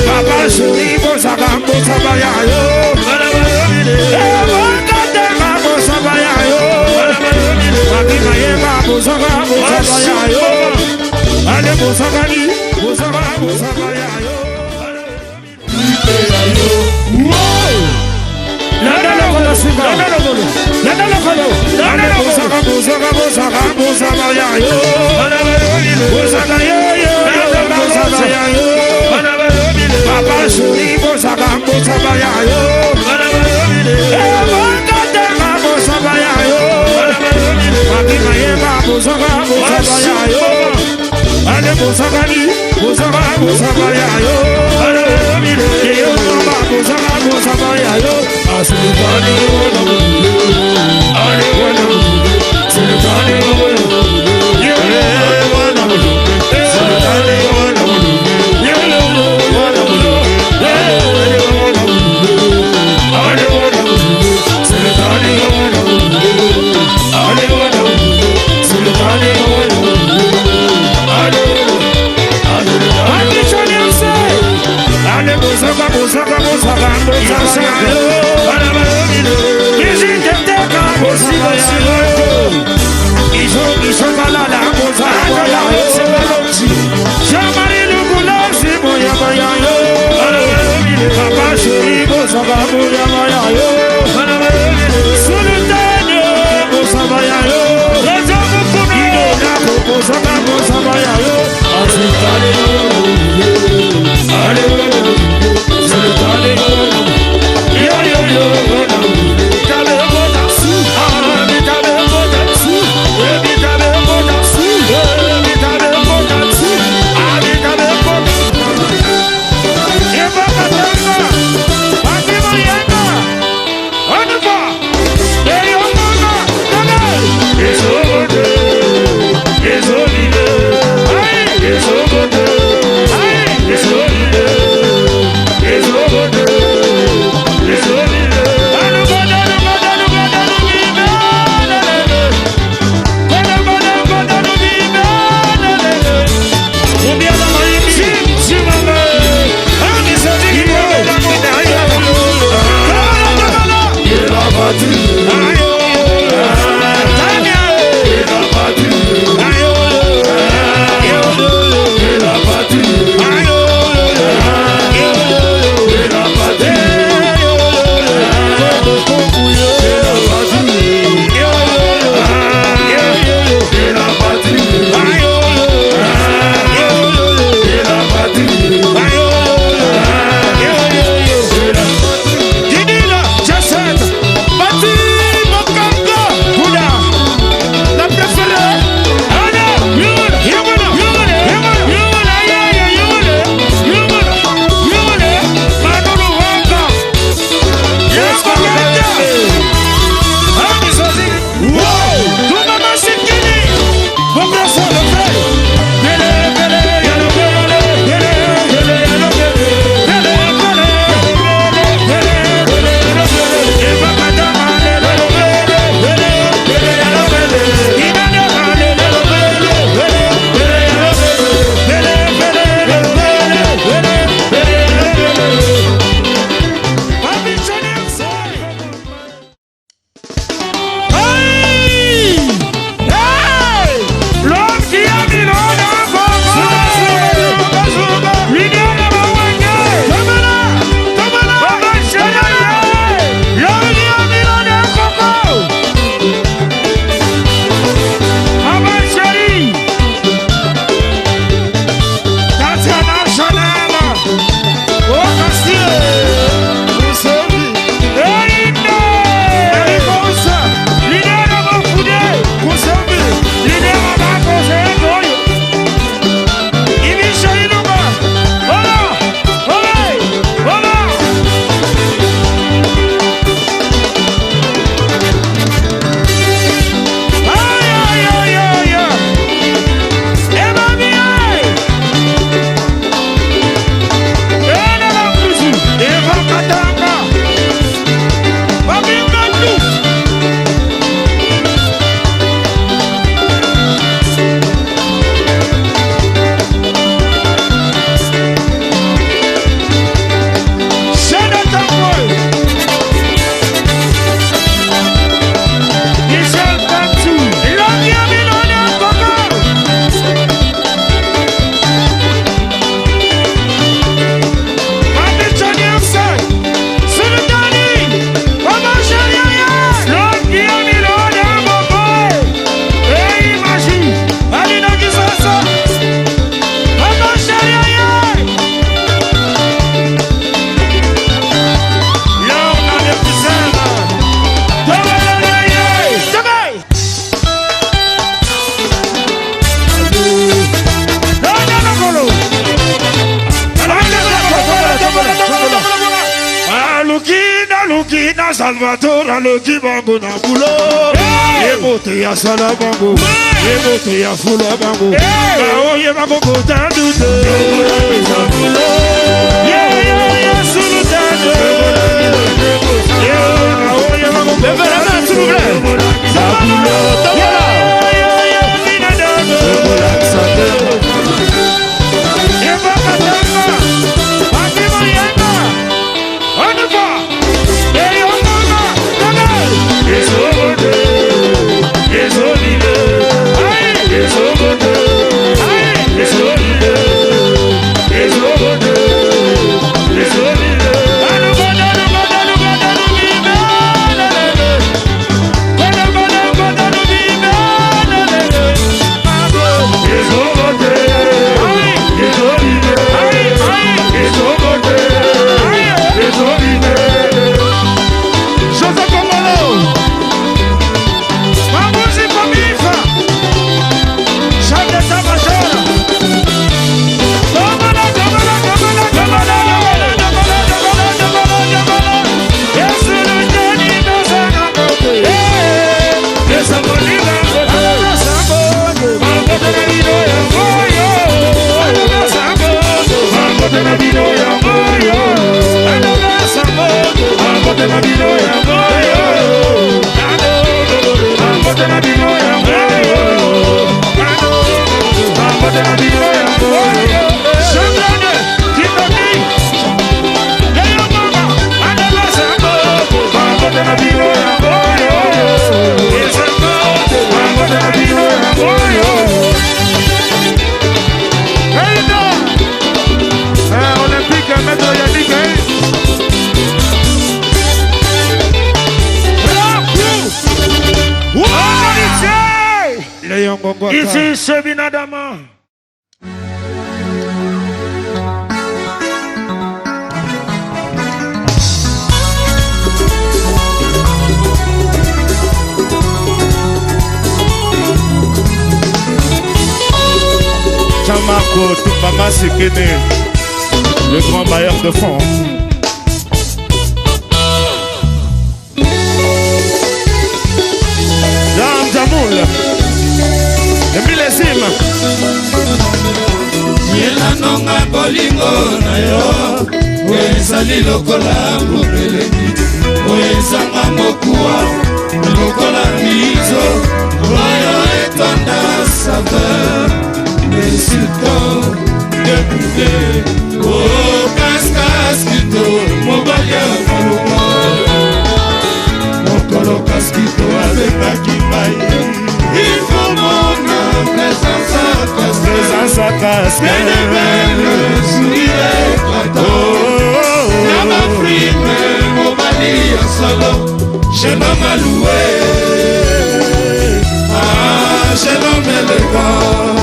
Papa chéri, bozaka, bozaka ya yo. Bozaka ya yo. Papi Mayeba, bozaka, bozaka ya yo. Ale bozaka ni, bozaka, bozaka ya yo. Papa chéri, bozaka, bozaka ya yo. Bozaka ya yo. Papi Mayeba, bozaka, bozaka ya yo. Ale bozaka ni, bozaka, bozaka ya yo. Yo mama, bozaka, bozaka ya yo. Asulukani, ale wana, sulukani, yo wana, sulukani, yo wana, ale wana, sulukani, ale wana, sulukani, ale bozaka, bozaka, bozaka, bozaka ya yo. Izindeteka, bozaka ya yo. Izo, izo kalala, bozaka ya yo. Jean-Marie Lukulasi, boyaka ya yo. Papa chéri, bozaka, boyaka ya yo. Sultane, bozaka ya yo. Idona, bozaka, bozaka ya yo. Asultane, ale, sultane, yo, yo, yo, Tina Salvatore aloki bango na bulo ye moto ya sala bango ye moto ya fula bango baoye bakokota dute Levez la main, s'il vous plaît. Tombola. José Congolo. Olympique, maître Yannick, hein? Léon Gongwaka. Ici, c'est Binadama. Jean-Marco Tumbama Sekene, le grand bailleur de fonds. Jean Jamoul, le millésime. Yelanonga bolingo na yo oyo ezali lokola mobelemi oyo ezanga mokuwa lokola mizo oyo etonda saveur et surtout deboude o kaskaskito mobali ya malongo mokolo kaskito abengaki ngai il faut mona présence Présence à casque. Bene sourire éclatant na bafrime mobali ya solo jeune homme alloué, ah, jeune homme élégant.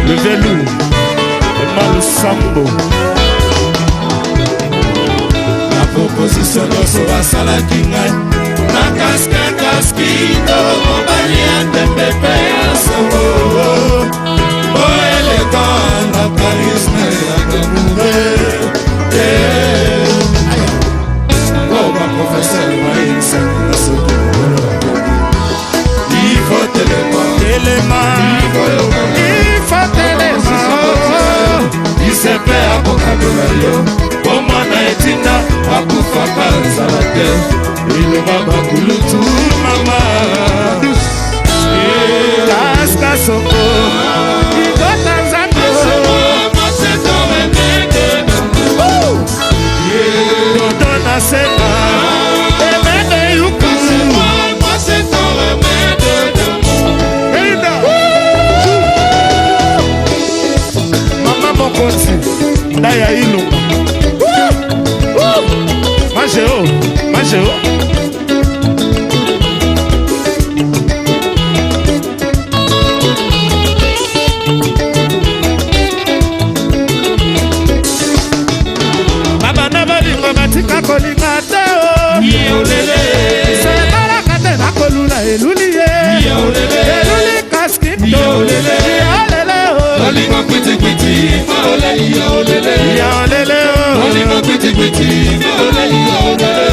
Le velours, le Malusambo. Na proposition nyonso basalaki ngai na kaske kaskito mobali ya tembe mpe ya songo o élégant na charisme ya glamour. O baprofesseur bayebisaki nga soki mokolo bakoki il faut telema. Telema. Il faut telema. Isepe akokabela yo po mwana etinda akufaka nzala te eloba bakulutu mama. Kaska songo. Igota nzambe. Dodo na sema. Emene yuku. Eida. Mama mokonzi ndaya ilunga majeo majeo. Babana balingo batika kolinga te o sebalaka te bakolula eluli ye eluli kaskito yalele o. Olingo kwitikwiti maoleli ya olele. Yalele o. Olingo kwitikwiti maoleli ya olele.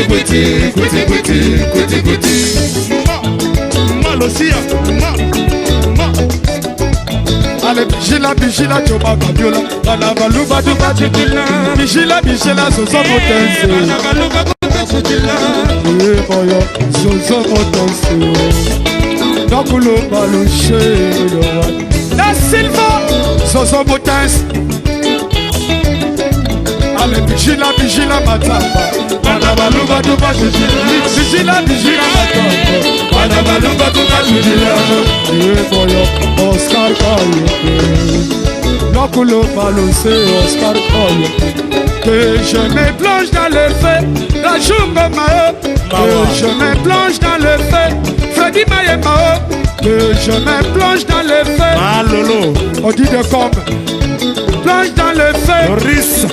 Kwiti kwiti, kwiti kwiti, kwiti kwiti. Ma Lucia, ma, ma. Ale bijila bijila joba kabiola bana baluba duba jikila bijila bijila zozo motense Bana baluba kutasutila. Eboyo zozo motense Nakulo balushe Da Silva zozo motense Ale bijila bijila matamba bana baluba duba jikila bijila bijila matamba Bana baluba kutasutila. Eboyo Oscar Kayembe Nakulo baluse Oscar Kayembe Que je me plonge dans le feu La Jungo Mao. Que je me plonge dans le feu Freddy Mayemao. Que je me plonge dans le feu. Ma Lolo. On dit de comme plonge dans le feu. Loris.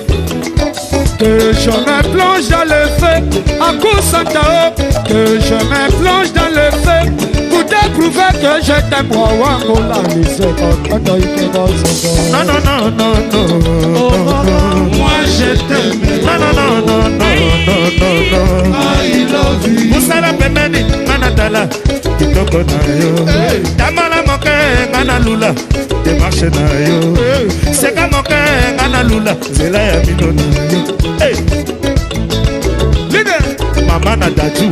Que je me plonge dans le feu à Kusantao. Que je me plonge dans le feu pour te prouver que je t'aime. Wangola, Non, non, non, non, non, non. Moi je t'aime. Non, non, non, non, non, non, non, non. I love you. Musala pembeni nga natala kitoko na yo tamala moke nga nalula demarche na yo seka moke nga nalula nzela ya mino na yo. Hey! Leader. Mama na daju,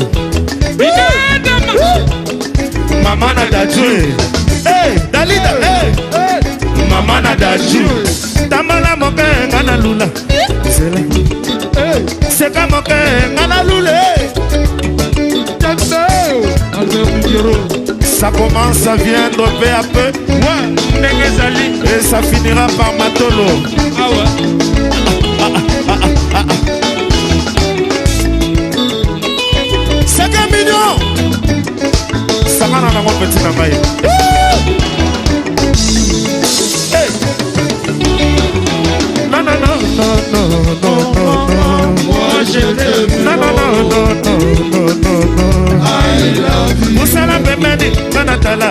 mama na daju, hey, dalida, hey. Mama na daju, tamala moke nga nalula nzela, seka moke nga nalula, hey. Ça commence à viendre peu à peu. Ouais, ndenge ezali. Et ça finira par matolo. Awa. 5 millions. Sangana nango petit na ngai. Hey! Non, non, non, non, non, non, non, non. Moi je t'aime. Non, non, non, non, non, non, non, non. I love you. Mosala pembeni nga natala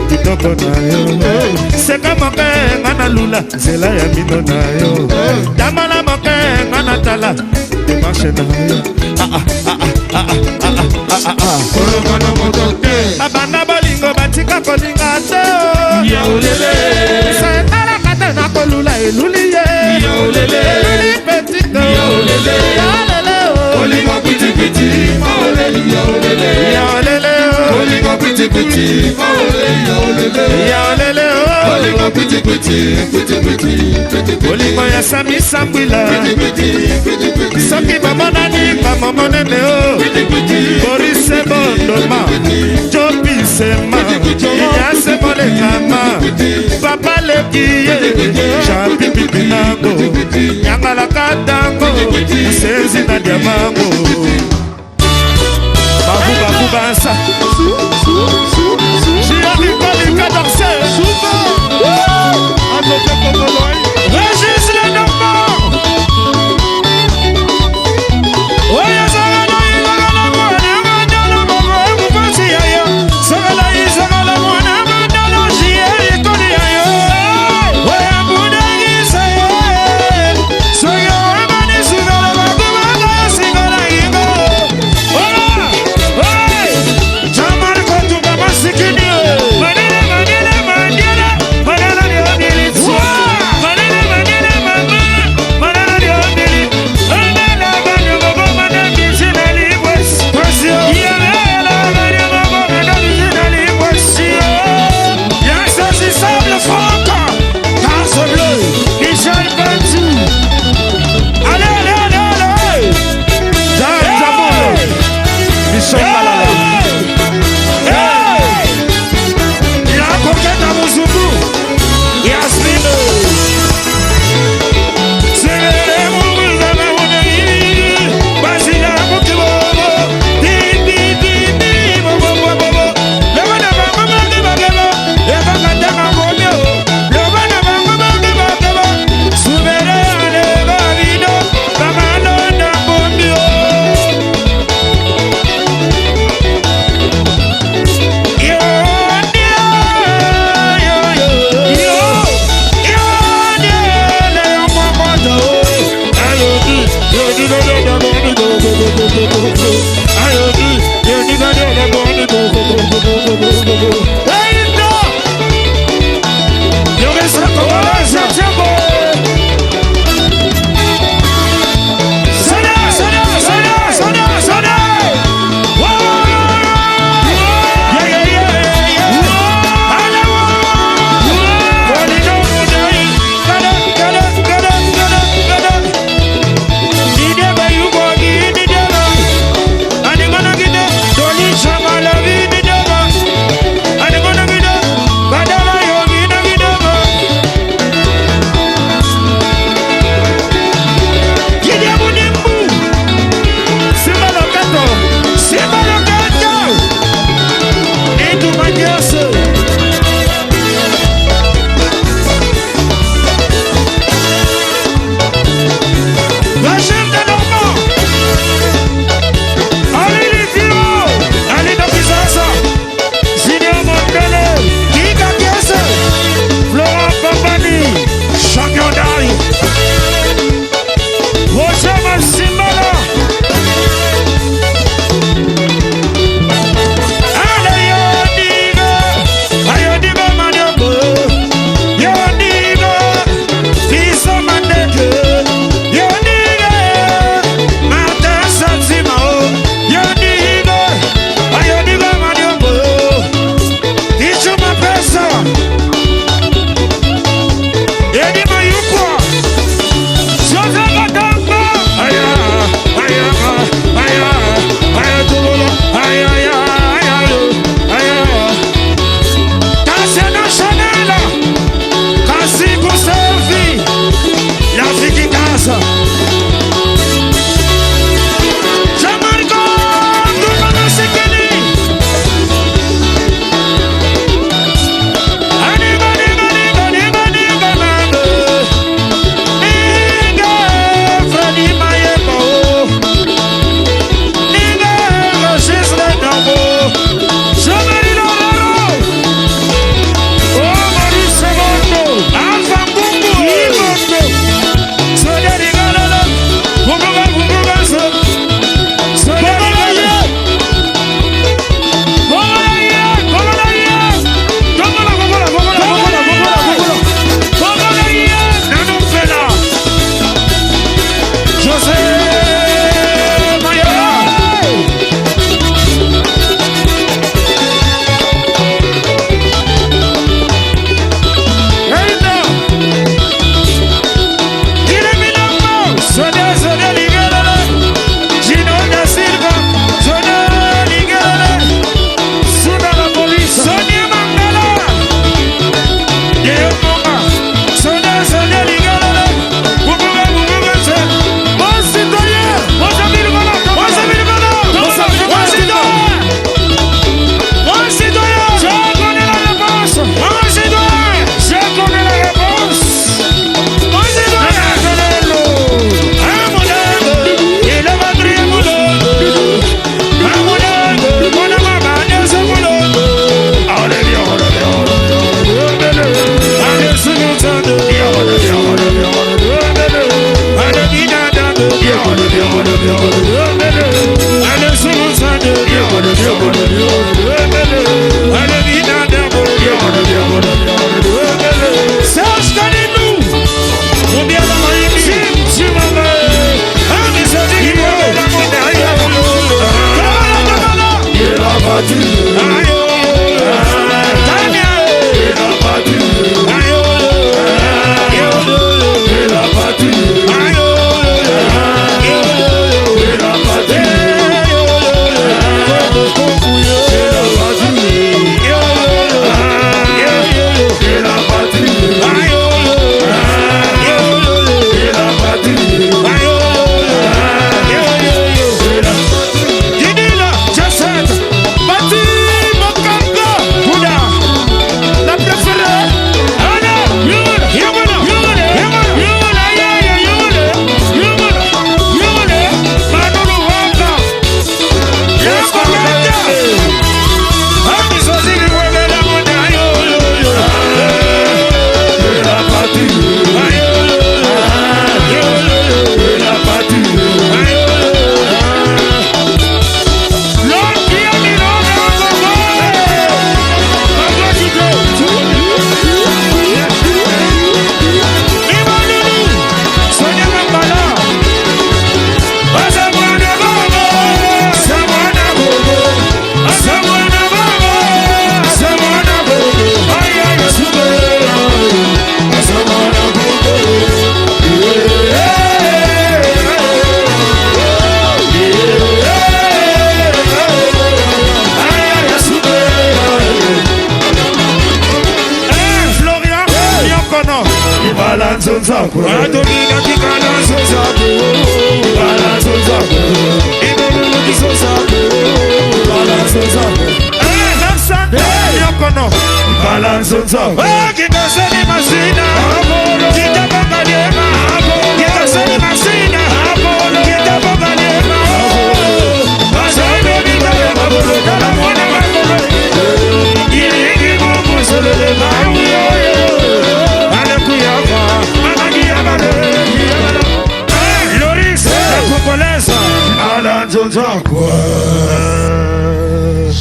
kitoko na yo seka moke nga nalula nzela ya mino na yo tamala moke nga natala demarche na yo. Ah, ah, ah, ah, ah, ah, ah, ah, ah. Koloba na moto te. Babanda bolingo batika kolinga te o. Ya olele. Setalaka te na kolula eluli ye. Ya olele. Eluli petito. Ya olele. Ya olele o. Olingo kwiti kwiti. Maoleli ya olele. Ya olele o. Olingo kwiti kwiti. Maoleli ya olele. Ya olele o. Olingo kwiti kwiti. Kwiti kwiti. Kwiti kwiti. Bolingo ya samisambwila. Kwiti kwiti. Kwiti kwiti. Soki bamonani bamomonene o. Kwiti kwiti. Borise bondoma jopisema inyase molekama papa leki ye jean pipipinango nyangalaka tango musenzi na diamango babubabubansa jialikolika dorse. Régis le Normand. Oyo zagala izagala mwana mandala bongo mupasi yayo zagala izagala mwana mandala jie ikoli yayo oya budangisa ye soyo emani sugala bakubaka singala ingo. Ola oy Jean-Marc Tumba.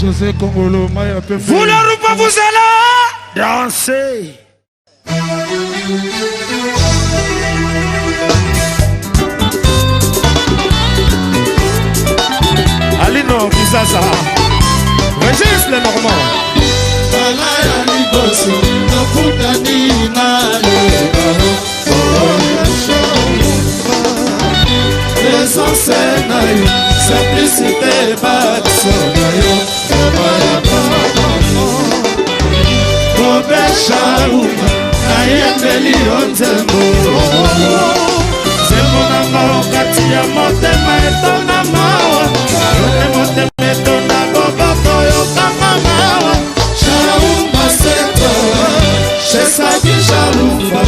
José Congolo, Maya Pepe. Vouloir ou pas, vous allez danser. Alino Kisasa, Régis le Normand. Bala ya liboso nakutani na lebaro Présence na yo, simplicité baso na yo, koma ya bamamo. Robert Shauma, nayembeli yo nzembo. Nzembo nanga okati ya motema etonda mawa, yote motema etonda boboto yokanga mawa. Shauma seto, chesaki Shauma,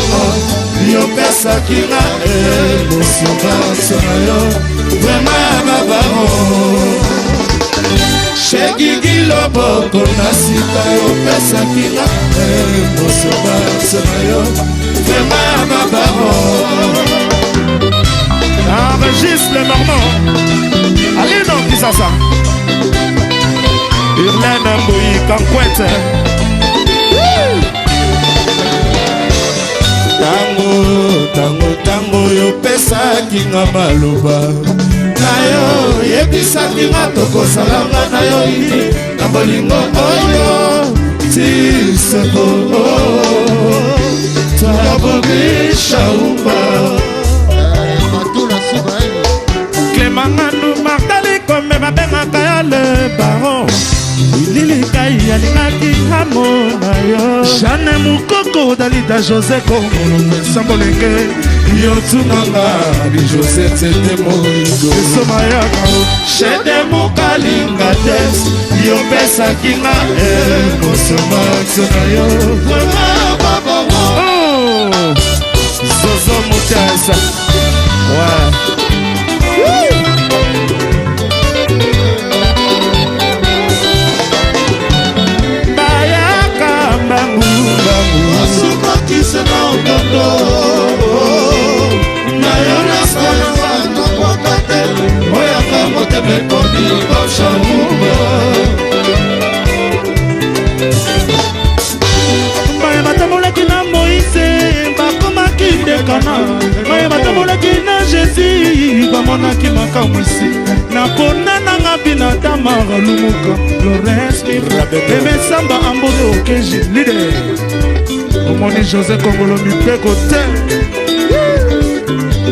yopesaki nga emotion baso na yo, vraiment ya babaro. Shegigi loboko na sika yopesaki nga emotion baso na yo, vraiment ya babaro. Enregistre le Normand. Alino Kisasa. Irlène Mboyi Kankwete. Tango, tango, tango yopesaki nga maloba na yo, yebisaki nga tokosalanga na yo ini na bolingo oyo ti seko. Tabobisha umba Clément Ngandou, Martali Kombe babengaka ya le baron. Ililikai alingaki amona yo. Jeanne Mukoko, Dalida José Kongolo, Vincent Bolenge. Yo tunanga bi José Tete Moigo. Esoma yaka. Shede Mukalinga Des, yopesaki nga emotion maso na yo. Oh, Zozo Mutesa. Ouais. Bayaka mbangu mbangu. Asukakise na otondo na yo nasalaka te, oyaka motema ekomi boshaumba. Baye batambolaki na Moïse bakomaki ndekana, baye batambolaki na Jésus bamonaki makamwisi. Na pona nanga bina Tamara Lumuka, Lawrence Emesamba Ambodo Okeji leader. Omoni José Kongolo mipeko te.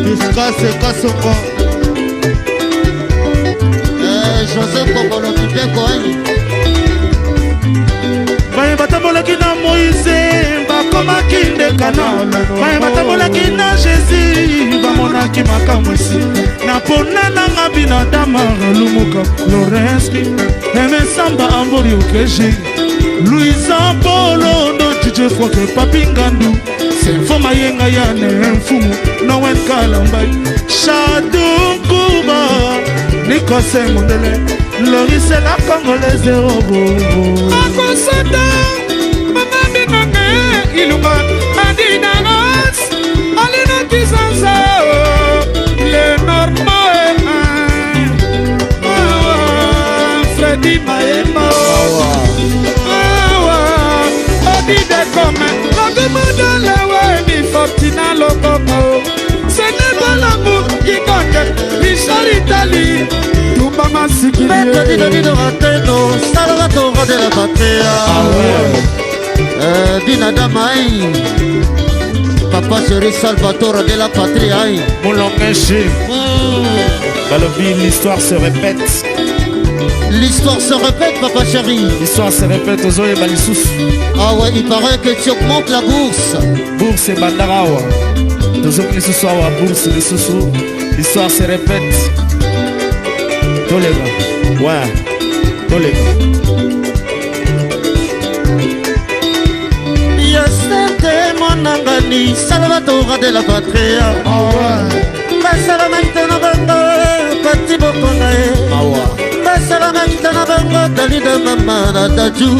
Discasse Kasongo. José Kongolo mipeko hein. Baye batambolaki na Moïse bakomaki ndekana, baye batambolaki na Jésus bamonaki makamwisi. Na pona nanga bina Tamara Lumuka, Lawrence Emesamba Ambori Okeji, Louisa Polo ndo DJ Froke Papi Ngandu, Senfo Mayenga Yane Mfumu, Noël Kalambay, Chadou Kuba, Nikose Mondele, Loris la Congolaise Robo. Akosata, Mama Binonge, Ilunga, Adina Ros, Alina Kisanza, le Normand, Freddy Maema, Odi de Come, Logumodele, mi Fortina Lococo. Ce n'est pas l'amour qui compte, Richard Italie, Tumba Masikini. Maître Dido Dido Rateno, Salvatore de la Patria. Dina Damaï, Papa chéri Salvatore de la Patria. Moulongeshi. Balobi, l'histoire se répète. L'histoire se répète, papa chéri. L'histoire se répète aux Oye Balisous. Ah ouais, il paraît que tu augmentes la bourse. Bourse et Bandarawa. Tozongi lisusu awa bourse lisusu. L'histoire se répète. Toleka. Ouais. Toleka. Yosete mwanangani Salvatore de la Patria Basala maitana bango Pati bokonga ye Basala maitana bango Dalida mama na daju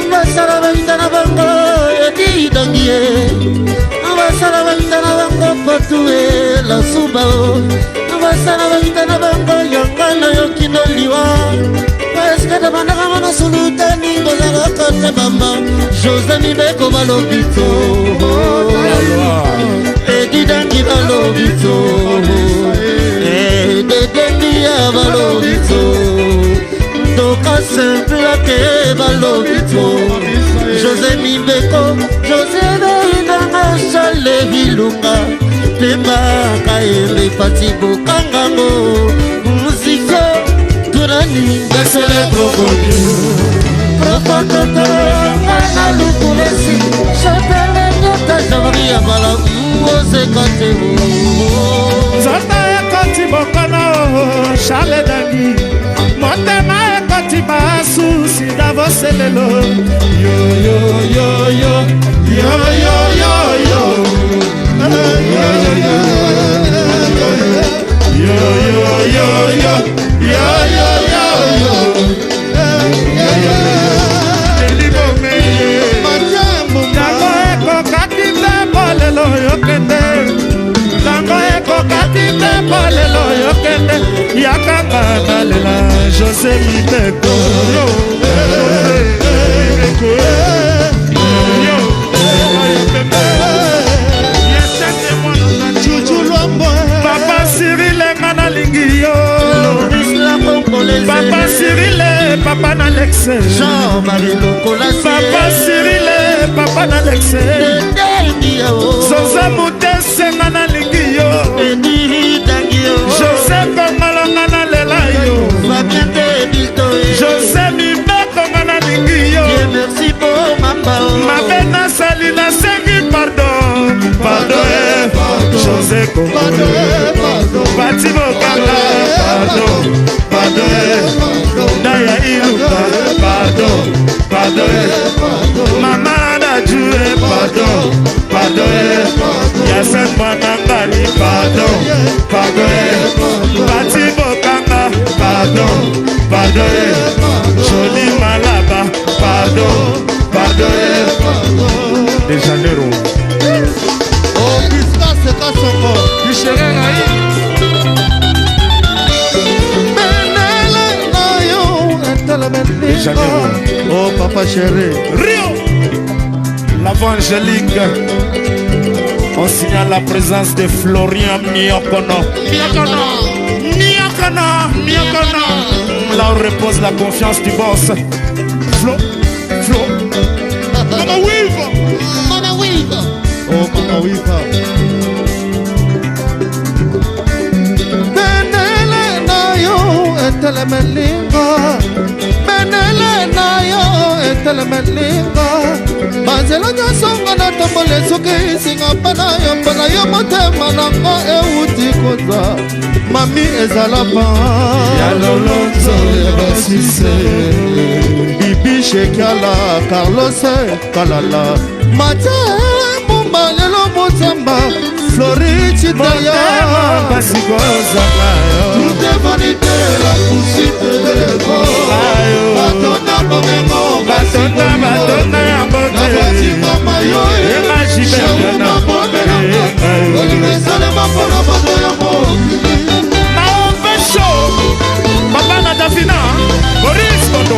Basala maitana bango Edi dangi ye Basala maitana bango Patu e la suba o Basala maitana bango Yanga na yo kino liwa Eske demandaka mona sulutani kozalaka te mama Jose Mibeko balobi to Edidangi balobi to Dedendia balobi to Toka simplake balobi to Jose Mibeko Jose Beindanga Charles Bilunga Pemba Kaembe Pati Bokangango Muziko Tunani Besele crocodile Propakoto na lukulesi Chantele nyota Jean-Marie Abala Moseka te Nzoto ekoti bokono Charles Dangi motema ekoti basusi davose lelo yo yo yo yo yo yo yo yo yo yo yo yo yo yo yo yo Tango ekokaki te mpo lelo yokende Tango ekokaki te mpo lelo yokende Yakanga nalela Jose Mibeko Papa Cyril nga nalingi yo Papa Cyril papa na Alex Papa Cyril papa na Alex Zoza Mutese nga nalingi yo Jose Kongolo nga nalela yo Jose Mibeko nga nalingi yo Mabe nasali nasengi pardon Pardon eh Jose Kongolo Pati Bokanga pardon Pardon eh Daya Iluka pardon Pardon eh Mama Daju eh pardon Pardon eh Yasen Mwanangani pardon Pardon eh Pati Bokanga pardon Pardon eh Jolie Malaba pardon Pardon eh De Janeiro Oh, Piscasse Kasongo Benele na yo De Janeiro. Oh papa chéri Rio L'Avangélique. On signale la présence de Florian Miokono. Miokono Miokono Miokono Là où repose la confiance du boss. Flo Flo Mama Weave Mama Weave Oh papa Weave Benele na yo etelemelinga Benele na yo etelemelinga Banzela nyonso nga natambola soki esinga mpa na yo mpo na yo motema na nga euti kozwa mami ezala pa Ya lolonzo ya basise Bibi Shekiala Carlos Kalala Matie Mumba lelo Mozamba Flori Chitaya Motema pasi kozanga yo Tout est vanité, la poursuite de l'ego Batonda bomengo Batonda batonda yango te Nabatikama yo Ema Gilbert Bolingo esalema mpona bato ya mokili Maombe Show Papa na Davina Boris Kondo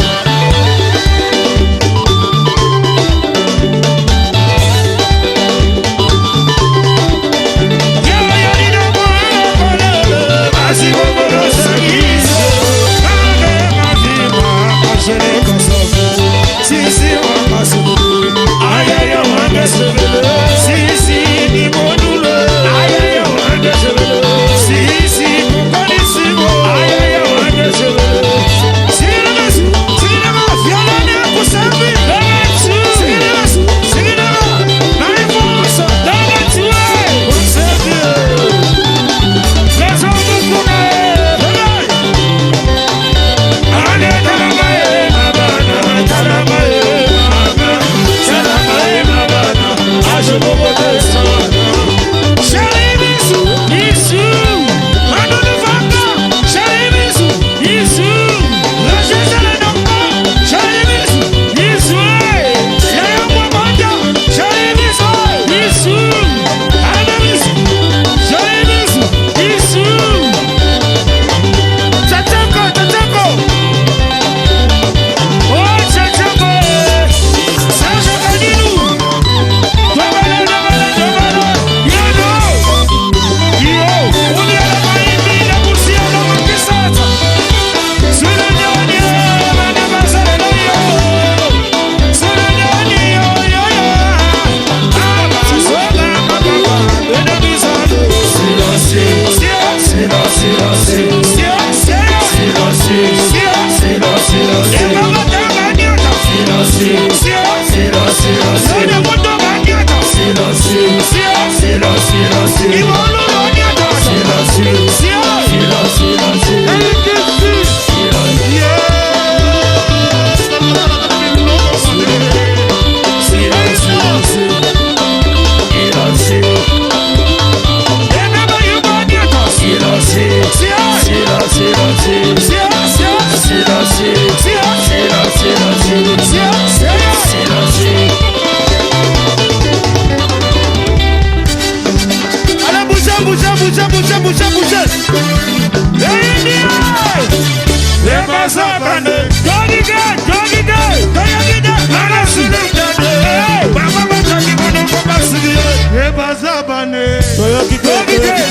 Toyoki te,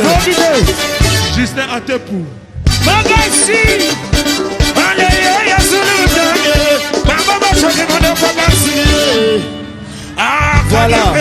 toyoki te. Justin Atepu. Magasi! Voilà.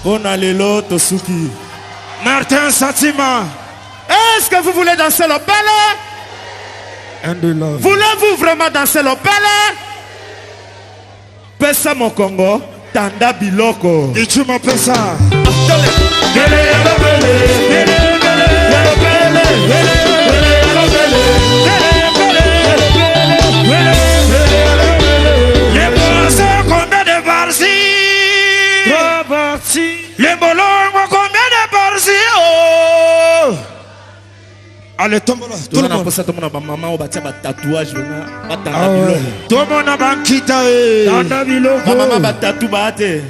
Mpona lelo tosuki. Martin Satima. Est-ce que vous voulez danser le ballet? Voulez-vous vraiment danser le ballet? Pesa mokongo, tanda biloko. Ichuma pesa. parties. Les bolongo combien de parties oh? Allez, tombola, tout Toza le na monde. mposa tomona bamama oyo batia batatouage wana batanda biloko. Tomona bankita e. Tanda biloko. Bamama batatu baa te,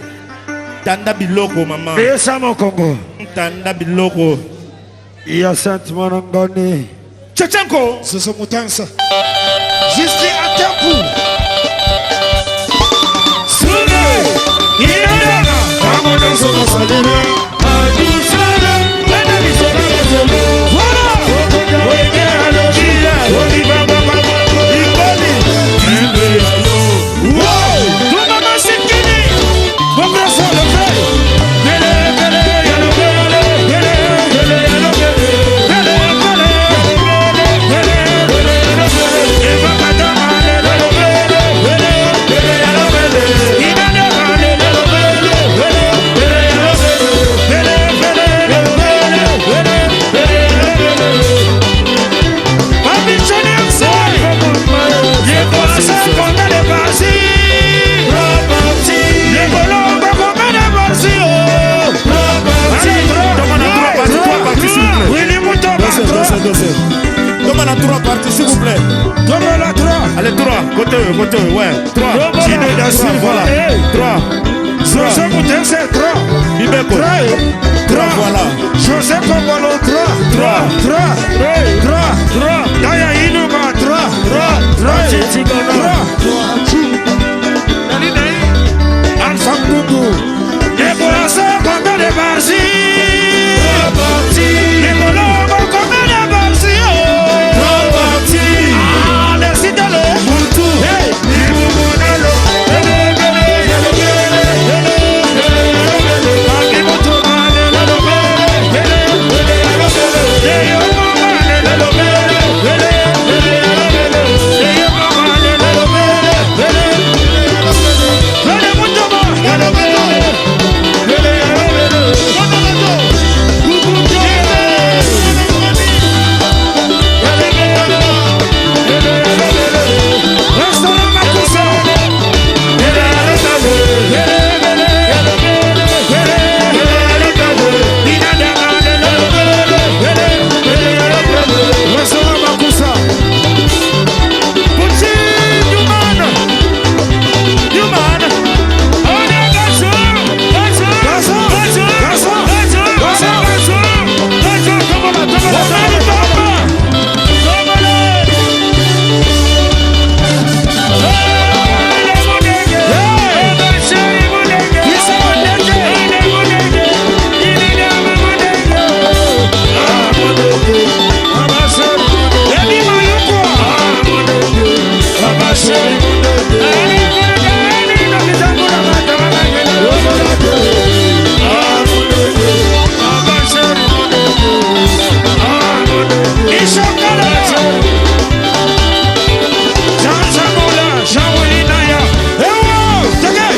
tanda biloko mama. Pesa mokongo. Tanda biloko. Ya Sainte Mwanangoni. Tchetchenko. Soso Mutansa. Juste à tempo. Sune. Inana. Kamono sono salire. Adusana. Bana bisona basolo. Voilà. Wenge alojia. Oli baba baba. Ikoli. Imbe alo. Wow. Tuma masikini. Bongo solo fe. Bele bele yalo bele. Bele bele yalo bele. Bele bele. Bele bele yalo bele. Eva katama lelo bele. Bele bele yalo bele. Inana lelo bele. Bele bele yalo bele. Bele bele yalo bele. Bele bele yalo bele. Papi Johnny MC. Les boissons qu'on a les parties. Les bolons qu'on a les parties. Allez, Tomona trois parties, trois parties, s'il vous plaît. Willy Mouton, Dossier, dossier, dossier. Tomona trois parties, s'il vous plaît. Tombola trois. Allez, trois. Côté, côté, ouais. Trois. Gino da Trois, Silva. voilà. Hey. Trois. José Mouton, c'est trois. Bibeko. Trois. Trois, voilà. José Kongolo, trois. Trois. Trois. Trois. Trois. Daya Inuba, trois. Trois. Trois. Trois. Alpha Koundou. Les boissons comme les parties. Les bolongo comme les parties. Ah, les citadelles. Hey. Ibubunelo. Bele, bele, yelo, bele, bele, bele, bele. Papi Mutuma, lelo, bele, bele, bele, yelo, bele. Yeyo mama, lelo, bele, bele, bele, yelo, bele. Yeyo mama, lelo, bele, bele, bele, yelo, bele. Bele Mutuma, yelo, bele, bele, yelo, bele. Restaurant Makusa. Restaurant Makusa. Petit Newman. Newman. On est Gazo. Gazo. Gazo. Gazo. Gazo. Gazo. Gazo. Gazo. Gazo. Tombola, tombola, tombola, tombola. Ebi Mayoko. Ishokala. Jean Chamola, Jean Willy Naya. Ewo, tege.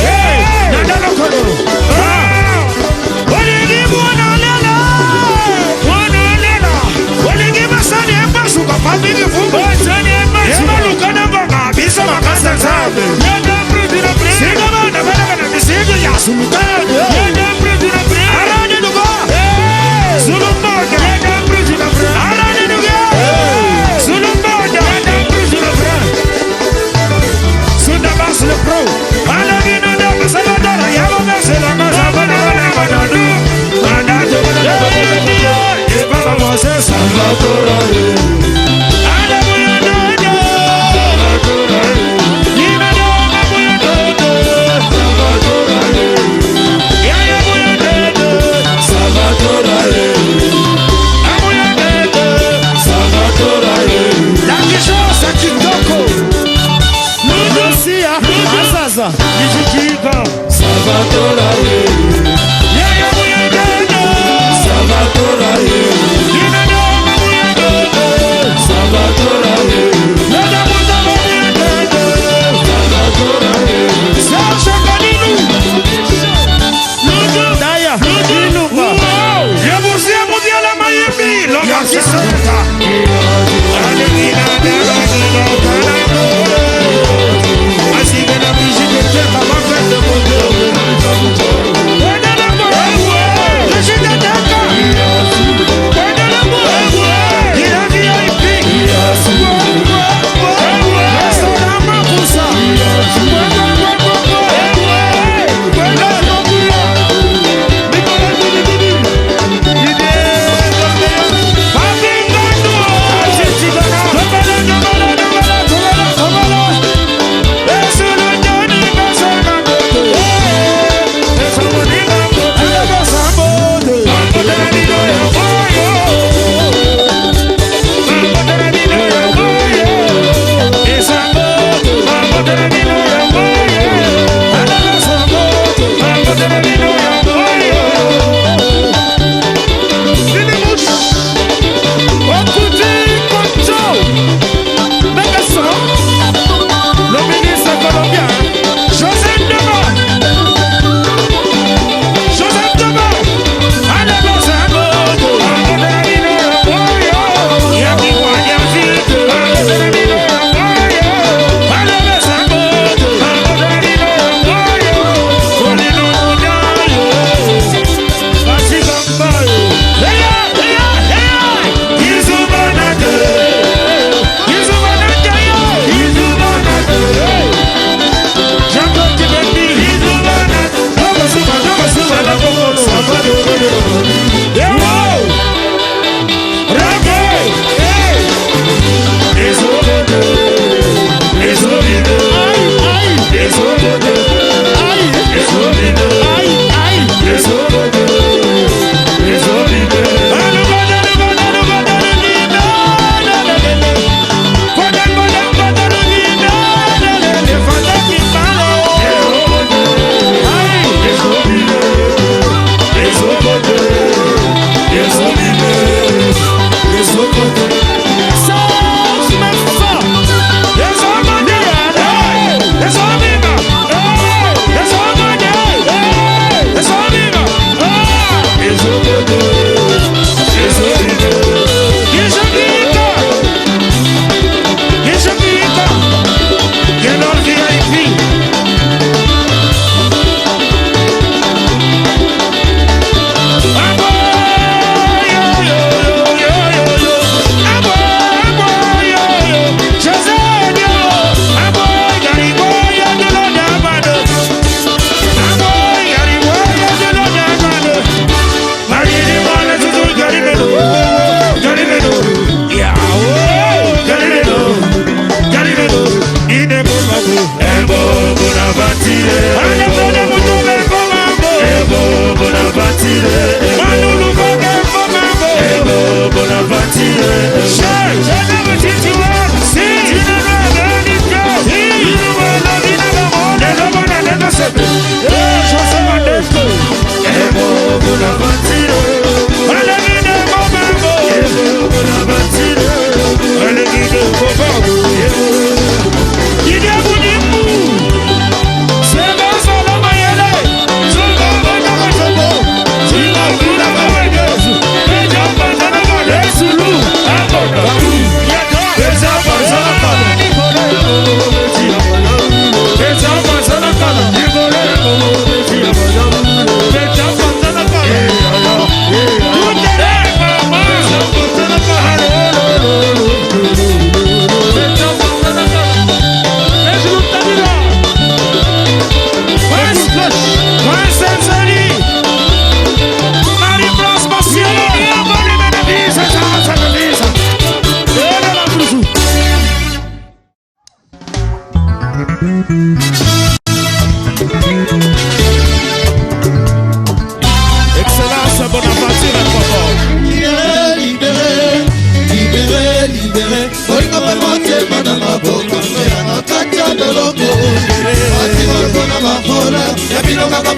Hey, Nanda Lokolo. Ah. Olingi mwana lela. Mwana lela. Olingi basani ebasuka pambiki fumbu. Ebaluka na ngonga, biso makasa nzambe. Singa bana bana bana misingi ya sultani. Arani dugo. Zulumboda. Arani dugo. Zulumboda. Sunda Bass le pro. Alagina da Salvador, Yabo Mesela, Mazabana, Manadu. Manadu, Baba Moses, Salvatore. Lucia, Azaza. Daya. Ilunga. Thank you.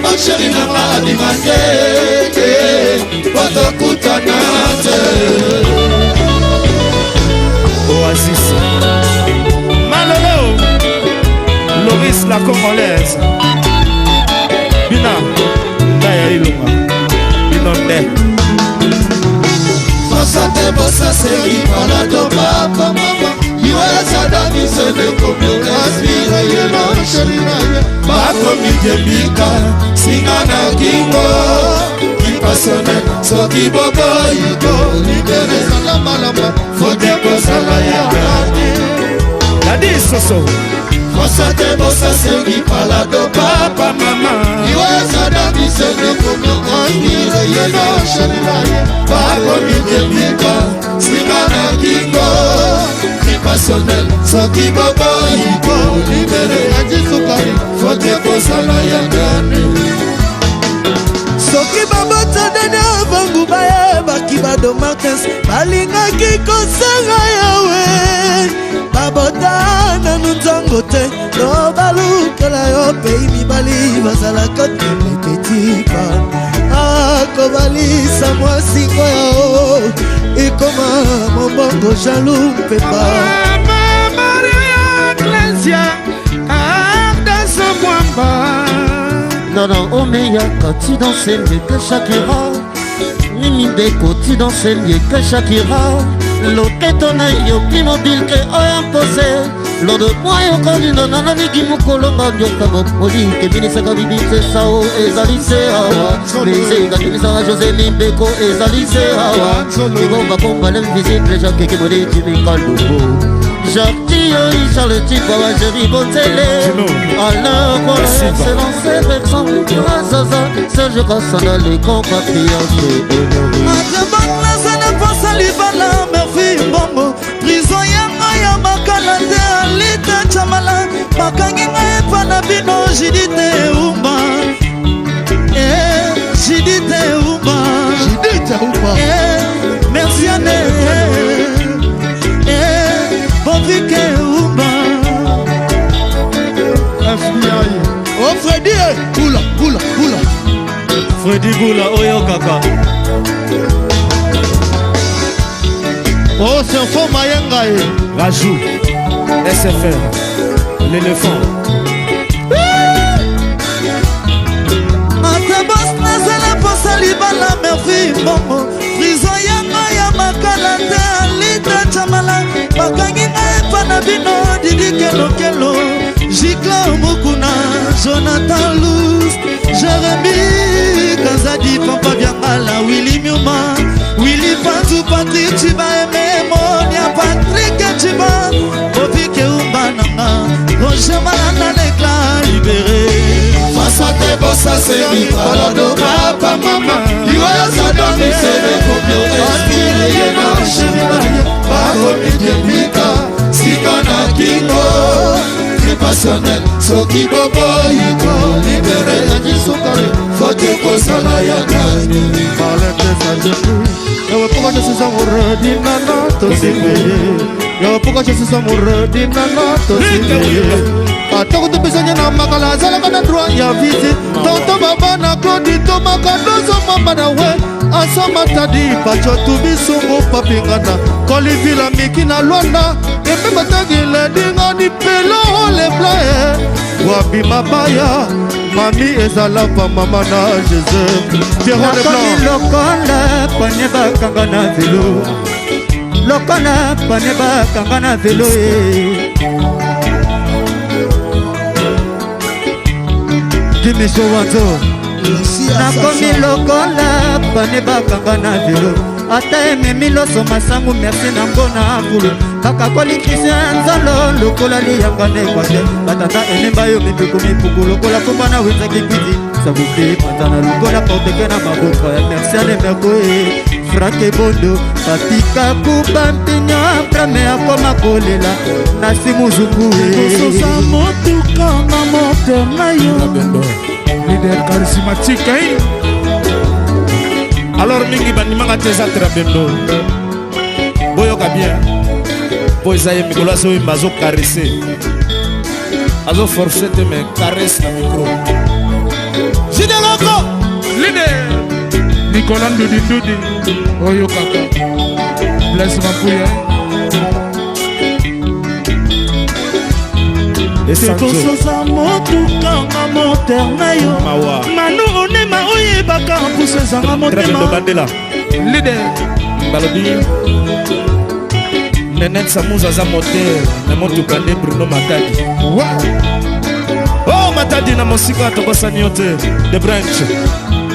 Papa chéri na nga abima te po tokutana te. Oasis Malolo Loris la Congolaise Bina Ndaya Ilunga Bino nde Posa te bosa seri pala to papa mama Iwa sada misele komio respire ye na chéri na ye Bakomi diembika singa na kingo Kipasone soki boboyi ko libere zala malama Fote kozala ya gane Dadi Soso Posa te bosa seri pala to papa mama Iwa sada misele komio respire ye na chéri na ye Bakomi diembika singa na kingo Passionnel soki boboyi ko libere adi sukari fote kozala ya gane Soki babota dada bangu bayebaki bado Martins balingaki kosanga yawe babota nanu nzango te to balukela yo pei mibali bazalaka te petetipa akobalisa mwasingo yao ekoma mombongo jalu mpepa. Mama Maria Ecclesia Ardas Mwamba. Non, non, Omeya, quand tu danses mieux que Shakira. Mimi Beko, tu danses mieux que Shakira. Loketo na yo plus mobile que oyo imposé. Lodo mwa yo kolino nananiki mokolonga nyoka mokoli kebinisaka bibise sao ezali se awa mesenga bimisaka José Limbeko ezali se awa Kikomba komba l'invisible Jacques Kemoli Jimmy Kalumbo Jacques Tio Charles Tibawa Jerry Bonzele Alain Roy Excellence Vincent Zaza Serge Kassana les compatriotes honorés. Nazana posa libala merfi mbongo prison yanga ya makala te alita chamala bakangi ngai epa na bino Judith Umba eh Judith Umba Judith Umba eh merci ane eh Bobike Umba FBI. Oh Freddy, eh. Bula, bula, bula. Freddy Bula oyo kaka. Oh, c'est un faux Mayenga. Rajou SFR l'éléphant. Ata bos nazala posa libala merfi mbongo prison yanga ya makala te alita chamala bakangi ngai epa na bino Didi Kelokelo Giclo Mukuna Jonathan Luz Jérémy Kazadi Pampa Biangala Willy Muma Willy Panzu Patrick Chiba Aimé Monia Patrick Chiba Bobike Umba Nanga Roger Malanda l'éclat libéré. Face te bosa seri pala do papa mama Iwa sada misele komio respire ye na chéri na ye Bakomi diembika sika na kingo Cri passionnel soki boboyi ko libere adi sukari Fote kozala ya gane Yo, pourquoi je suis amoureux d'une nana Yo, pourquoi je suis amoureux d'une nana Atako topesanya na makala azalaka na droit ya visite Tonton baba na Claudie tomaka dozo mama na we Asama tadi pacho tubisungu papingana Kolivila miki na Luanda Epe batangile dinga ni pelo le blanc Wabi mabaya Mami ezala pa mama na Jésus Pierrot le Nakomi blanc lokola panie bakanga na velo lokola panie bakanga na velo e Jimmy Wanzo nakomi lokola panie bakanga na velo ata ememi loso masangu merci nango na fulu bakakoli Christian Nzolo lokola liyanga na ekwate batata elemba yo mipiku mipuku lokola fumba na wenzaki kwiti sabupe panzana lokola porteke na maboko ya merci alemeko e Frank Ebondo papika kuba mpinyo prame akoma kolela na simuzuku e Kososa motuka na moto na yo Leader charismatique hein? Alors mingi bandimaka te eza Trabendo boyoka bien po eza ye mikolo azoyemba azocaresse azoforce te mais caresse na micro. Jideloko Leader Nicolas Ndudi Ndudi oyokaka Blaise Mapuya Ekososa motuka nga moteur na yo manu onema oyebaka puso ezanga motema Leader balobi Nenet Samuza aza moteur na motuka nde Bruno Matadi oh Matadi na mosika tobosani yo te The Branch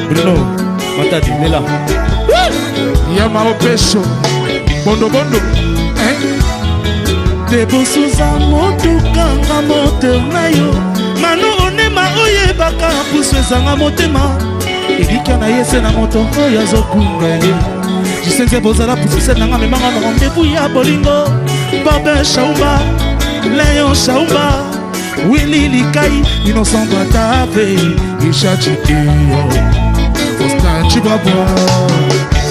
Bruno Matadi lela Yama Opesho Bondo Bondo eh? Debosuza motuka nga moteur na yo manu onema oyebaka puso ezanga motema elikya na ye se na moto oyo azokunga ye jisenze bozala pususe nanga memanga na rendez-vous ya bolingo bobe shaumba leon shaumba willi likai innocent batave Richard Chikiyo Faustin Chibabwa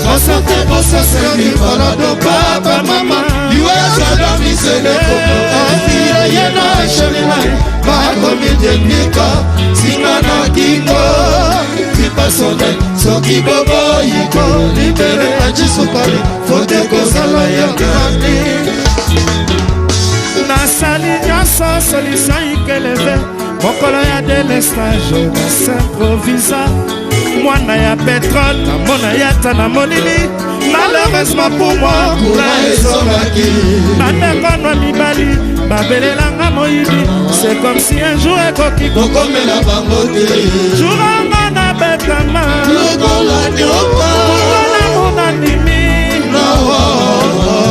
Fasante bosaseli balado papa mama liwa ya misele koko afia ye na shelina bakomi dembika singa na kingo tipasone soki boboyiko libere ajisukali fote kozala ya kani nasali nyonso solution ikeleve mokolo ya delestage nasimprovisa mwana ya petrole namona ye ata na molili malheureusement pour moi courant ezongaki bandeko na mibali babelelanga moyibi c'est comme si un jour ekoki kokomela bango te jour anga nabetama lokola nyoka lokola monanimi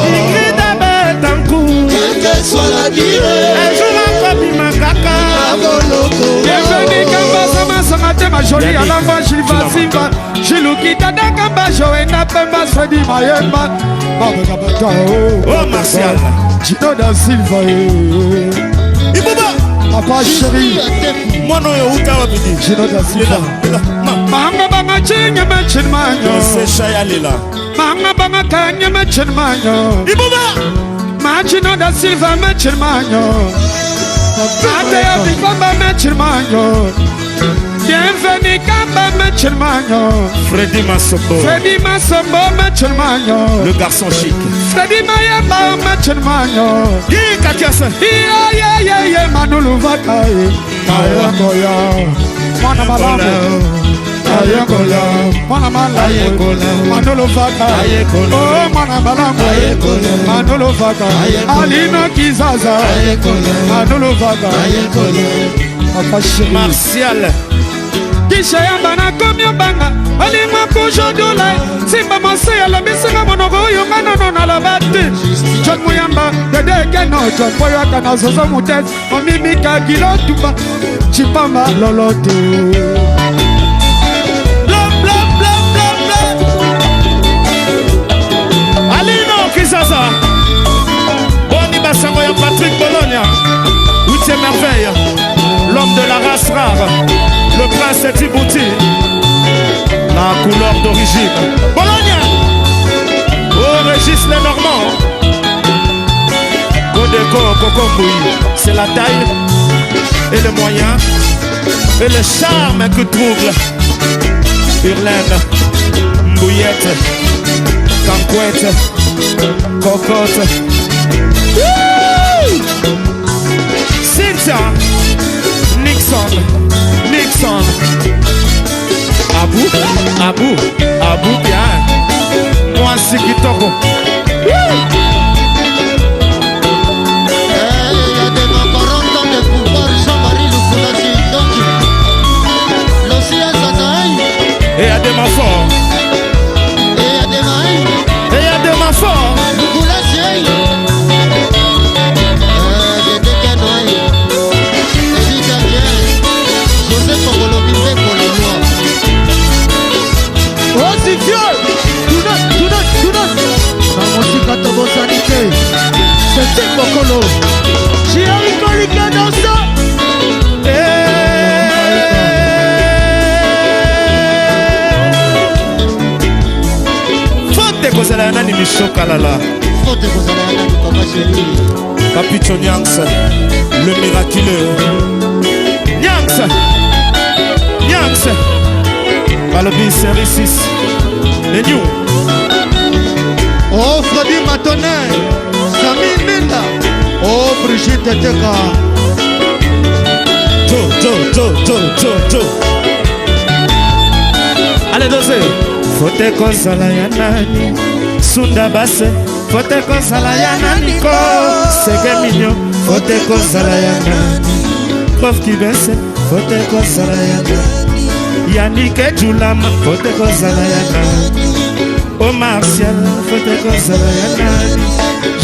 igrida betanku quelque soit la durée un jour akobima kaka na boloko Bienvenue Kamba Sama Sama Tema Joli Alamba Gilva Simba Jiluki Dada Kamba Joena Pemba Sedi Mayemba Baba Kabata Oh Martial Gino da Silva eh. Ibuba Papa chéri mwana oyo outa wapi di Gino da Silva Manga banga chinga machin manyo sesha ya lela Manga banga kanya machin manyo Ibuba Machino da Silva machin manyo Mate ya bikamba machin manyo Bienvenue Kamba machin manyo Freddy Masombo Freddy Masombo machin manyo le garçon chic Freddy Mayemba machin manyo Guy Katiasa Yeah yeah yeah yeah Manulu Vakai Mayangoya Mwana malamu Ayekola Mwana malamu Manolo Vaka Oh mwana malamu Manolo Vaka Alino Kizaza Manolo Vaka Papa chéri Martial Kisha yamba nakomi obanga olingo kujodola simba mose alobisinga monoko oyo nga nono naloba te John Muyamba dede ekeno John Boyaka na zozo mutete omimika kilotumba chipamba lolo te Bla bla bla bla bla Alino Kisasa Boni Basango ya Patrick Bologna Huitième merveille L'homme de la race rare Le prince Djibouti La couleur d'origine Bologna Oh Régis Lenormand Kodeko Kokombouy C'est la taille et le moyen et le charme que trouble Hurlène, Mbouillette, Canquette, Cocotte. Wouh Cynthia, Nixon, Nixon. Abou, Abou, Abou bien. Moi, c'est Kitoko. Et à des fort. Et à des fort. Na mosika tobosani te sete mokolo jiarikolike dansa Faute ekozala ya nani mishokalala Faute ekozala ya nani papa chéri Papicho Nyangs, le miraculeux. Nyangs. Yanks balobi série 6 The New. Oh Freddy Matone, Sami Mbinda, oh Brigitte Teka. Jo, jo, jo, jo, jo, jo. Allez, dosé. Faute kozala ya nani? Sunda basse. Faute kozala ya nani ko? Sege mignon. Faute kozala ya nani? Prof Kibese. Faute kozala ya nani? Yannick Ejulama. Faute kozala ya nani? Omar Martial. Faute kozala ya nani?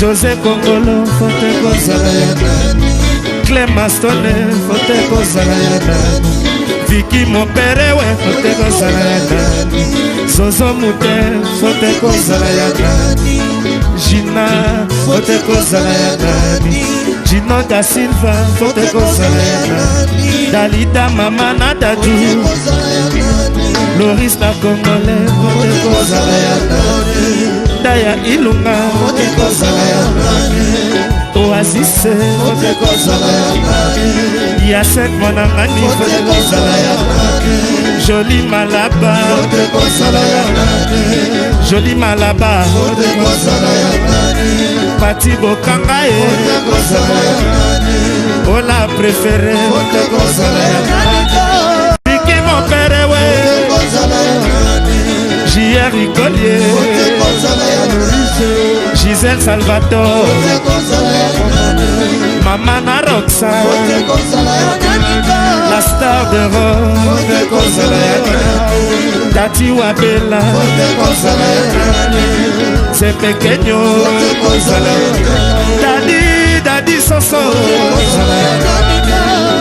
José Kongolo. Faute kozala ya nani? Clément Stone. Faute kozala ya nani? Vicky Moperewe. Faute kozala ya nani? Zozo Mute. Faute kozala ya nani? Gina. Faute kozala ya nani? Gino da Silva. Faute kozala ya nani? Dalida Mama na Dadu. Loris la Congolais. Faute kozala ya nani? Daya Ilunga. Faute kozala ya nani? Oasis. Faute kozala ya nani? Yasek Mwanangani. Faute kozala ya nani? Joli Malaba. Faute kozala ya nani? Joli Malaba. Faute kozala ya nani? Pati Bokanga ye. Faute kozala ya nani? Ola préféré. Faute kozala ya nani? Vicky mon père we. JR Icolier. Gisèle Salvatore. Mama na Roxane. La star de rock. Tati Wabela. C'est pequeño. Daddy, Daddy Soso.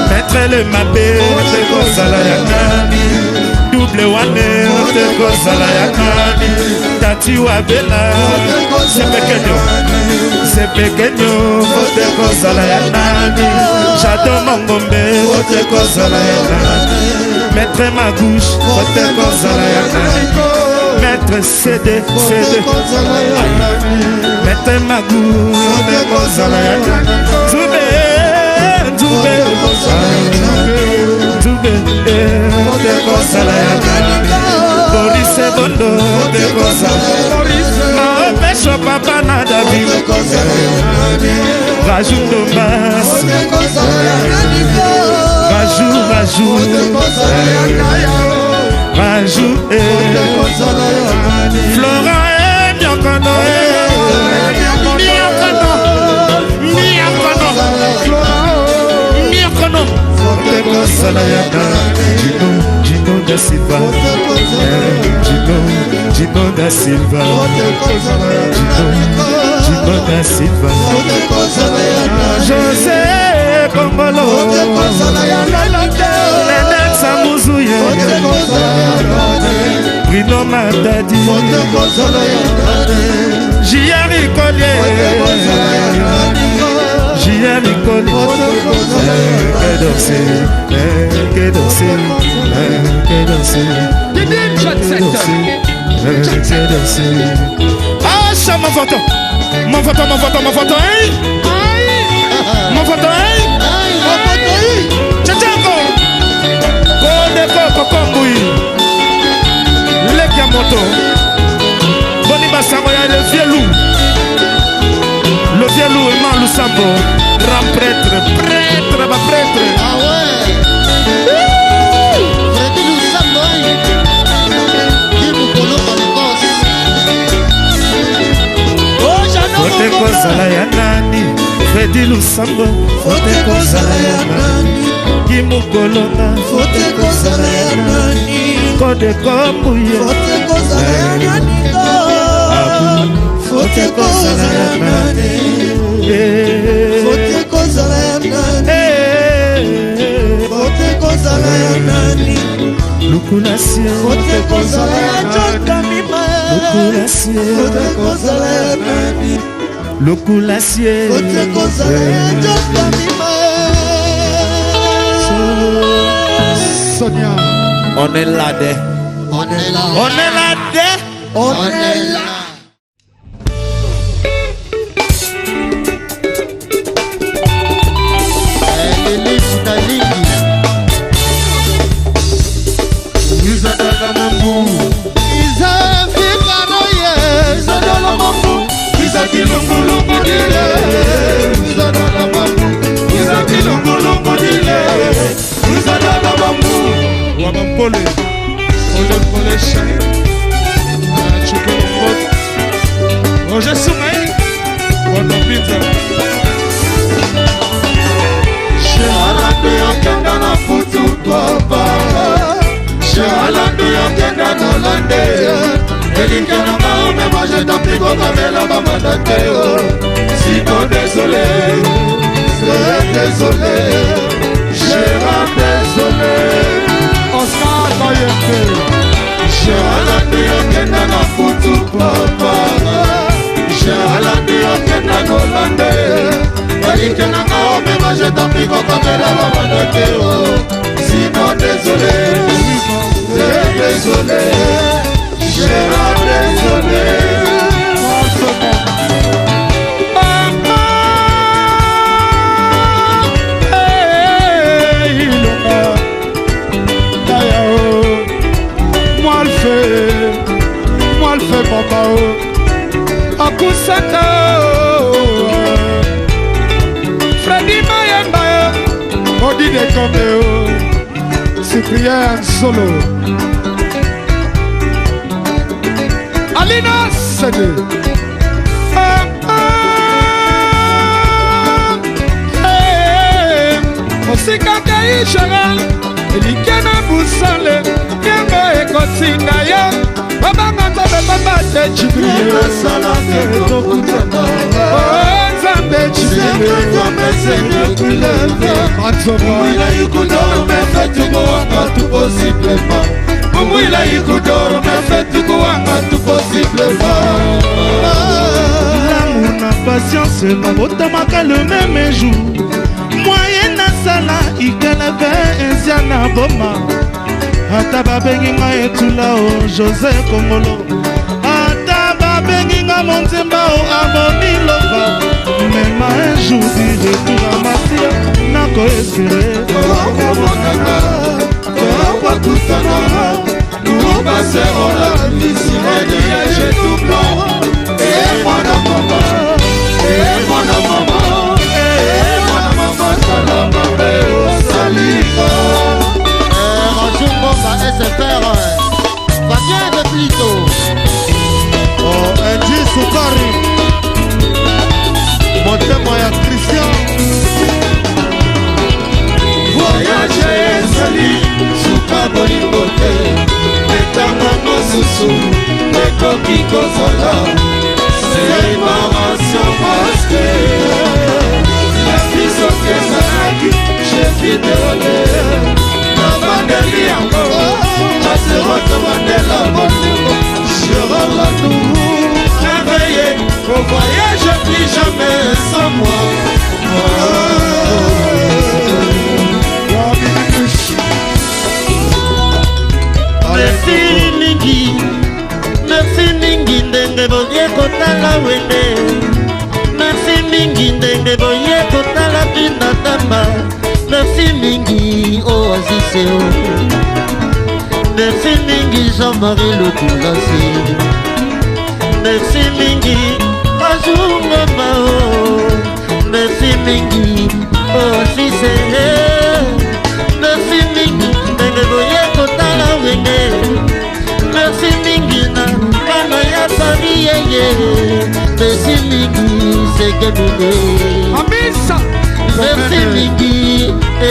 Maître le Mabé. Double wane. Tati Wabela. C'est pequeño. C'est pequeño. J'adore mon gombe. Maître Magouche. Maître CD, CD. Maître Magou. Nzube, Nzube. Nzube. Boris Bondo. Maopesho papa na David. Rajou Dombas. Rajou, Rajou. Rajou, eh. Florent, eh, Miokono, eh. Miokono, Miokono, Miokono. Gino, Gino da Silva. Gino, Gino da Silva. Gino, Gino da Silva. José Kongolo. Nene Samuzuye. Bruno Matadi. J.R. Collier. J.R. Collier. Que danser, que danser, que danser. Que danser. Ah, ça, ma photo. Ma photo, ma photo, ma photo, hein? Ma photo, hein? Tchatchango. Kodeko kokongui. Leki ya moto. Boni basango ya le vieux loup. Le vieux loup Emma Lusambo. Grand prêtre, prêtre, ba prêtre. Ah ouais. Freddy Lusambo, hein. Ki mokolo Balekos. Faute kozala ya nani? Fredi Lusambo. Faute kozala ya nani? Ki mokolonga. Faute kozala ya nani? Kodeko mbuye. Faute kozala ya nani? Abu. Faute kozala ya nani? Faute kozala ya nani? Faute kozala ya nani? Lukulasie. Faute kozala ya John Kamima. Lukulasie. Faute kozala ya nani? Lukulasie. Faute kozala ya John Kamima. Sonia. On est là, dé. On est là. On est là, dé. On est là. Lili Mutalingi. Wabampole, Pole Pole Shai, Chuke Mboto, Roger Soumaï, Wanda Pizza. Sheralando yokenda na futu papa Sheralando yokenda na Hollande Elingi na nga omema je t'en prie kokamela bamanda te oh. Sinon désolé, c'est désolé Gérard désolé Oscar Kayembe Sheralando yokenda na futu papa Sheralando yokenda na Hollande Elingi na nga omema je t'en prie kokamela bamanda te oh. Sinon désolé, c'est désolé Gérard désolé Hey, Ilonga, Daya, oh. Moi le fait, moi le fait, papa, oh. Akusaka, oh. Freddy Mayemba, oh. Odi de Kombe, oh. Cyprien Solo. Alina Sede. Ah, ah, eh, mosika kei géral elike na busale yango ekotinda yo babanga nzambe pamba te nzambe L'amour na patience babotamaka le même jour moyen nasala ikeleve ezia na boma ata babengi ngai etula o josé kongolo ata babengi nga monzemba o abomi lova mema un jour du retour à masia nakoespere tokomonana tokokutana nous passerons la vie sur un nuage tout blanc et mwana mama et mwana mama et mwana mama sala mabe osalinga Bonjour Bomba SFR, Fabien de Plito. Oh, Andy Sukari motema ya Christian voyage ezali suka bolingo te etango mosusu ekoki kozala séparation parce la vie soki ezalaki je videole nabandeli yango aseroto bandela bolingo Gérard Landou réveillé au voyage plus jamais sans moi. Merci mingi, merci mingi ndenge boye kotala wende. Merci mingi ndenge boye kotala Binda Tamba. Merci mingi Oasiseo. Merci mingi Jean-Marie Lukulasi. Merci mingi Azungamba o. Merci mingi Oasise. Merci mingi ndenge boye kotala wenge. Merci mingi na bana ya Paris yeye. Merci mingi Segemine. Amisa Merci mingi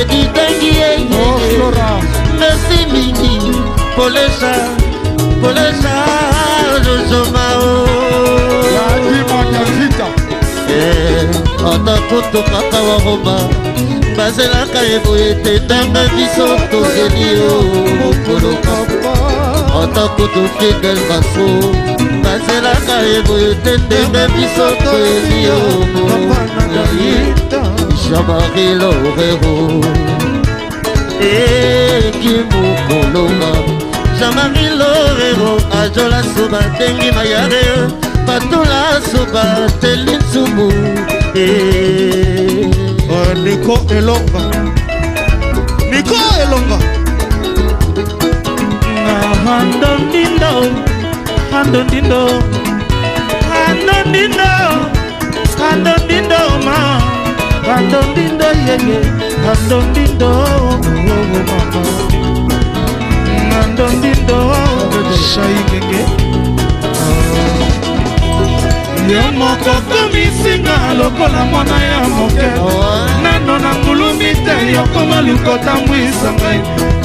Editangi yeye. Oh Flora Merci mingi Polesa Polesa Josoma o. Yadi Mwanyavita Eh, ata kutu papa wa Roma bazelaka ye boye te ndenge biso tozeli yo mokolo ata kutu Fidel Castro bazelaka ye boye te ndenge biso toyeli yo Jean-Marie Lorero ekimukolonga Jean-Marie Lorero ajola suba tengi mayare batula suba teli nsumu Nico Elonga Nico Elonga Na Andondindo, andondindo, andondindo, andondindo ma, andondindo yeye, andondindo oh, mama, andondindo shaikenge. Yo moko komisinga lokola mwana ya moke, nano na ngulumi te, yokoma lukotambwisa ngai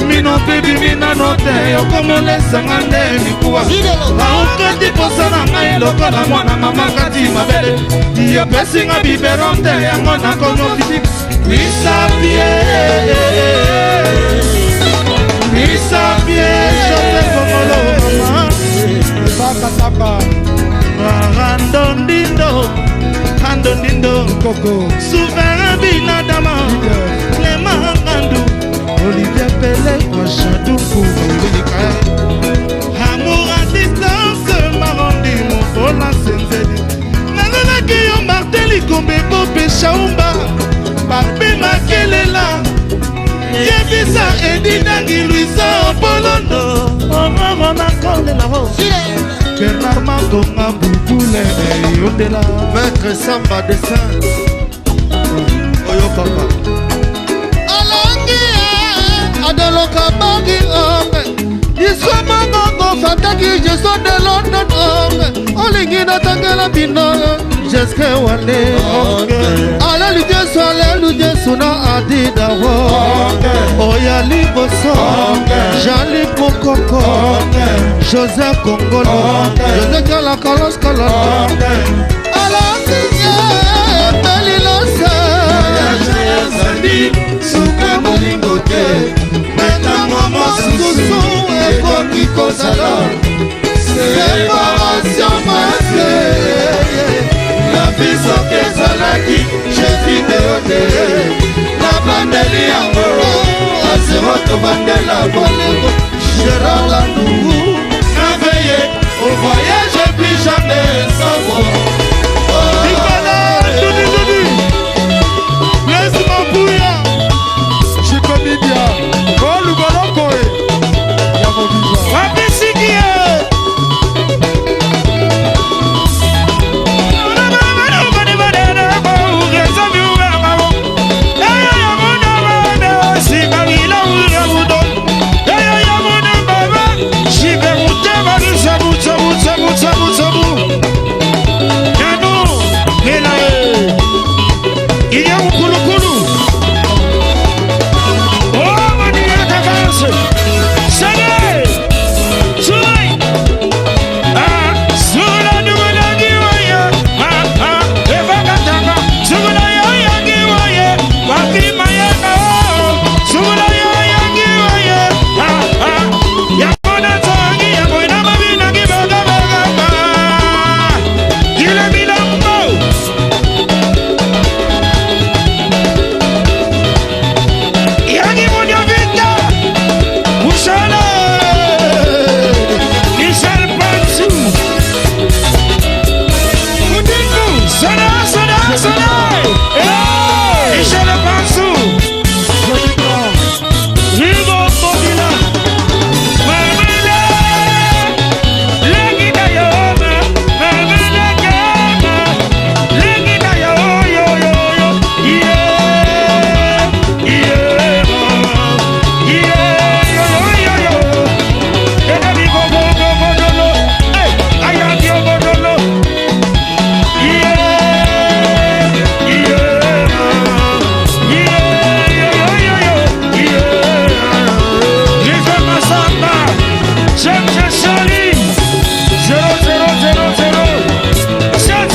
mino mpe bimi nano te, yokomolesanga nde mikuwa aokati posa na ngai lokola mwana mama kati mabele, yopesinga biberon te, yango nakomofisi misapie misapie Jose Kongolo mama Bakataka Randondindo, Randondindo, Koko Souverain Binadama, Clément Ngandou, Olivier Pele, Wachadoukou, Belika. Amour à distance m'a rendu mon volant senzeli. Nalelaki yo Martin Likombe Bope Shaumba, Papi Makelela. Yebisa Edi Dangi Luisa Polondo, Omoro nakolela ho. Bernard Makonga Bouboule Yondela. Maître Samba dessin oyo papa Alangi adoloka bangi ome isoma mongo fataki jeso de London ome olingi natangela bino jeske wane alelu Jesu alelu Jesu na adidawo oya liboso Jean-Luc Mokoko Joseph Kongolo José Kala Kalos Kala Alangi ebeli Ezali suka bolingo te, me ntango mosusu ekoki kozala separation mase na biso ezalaki jeu video te, nabandeli yango azero tobandela bolingo Gérard Landou na veille au voyage plus jamais sans moi. Nicolas Doudi Doudi, Blaise Mabouya, Chico Media Oluboloko ya mobimba. Wapesiki ye. Michel Pansou, Hugo Bobila, Mamele, Lengi na yo, Mamele Kema, Lengi na yo, yo, yo, yo, yeah, yeah, yeah, yo, yo, yo, yo. Ena mi go, go, go, go, no, no. Hey, ayaki, go, no, no. Yeah, yeah, yeah, yo, yo, yo, yo, yeah. Rive Massamba, James Charlie, 0, 0, 0, 0, 7.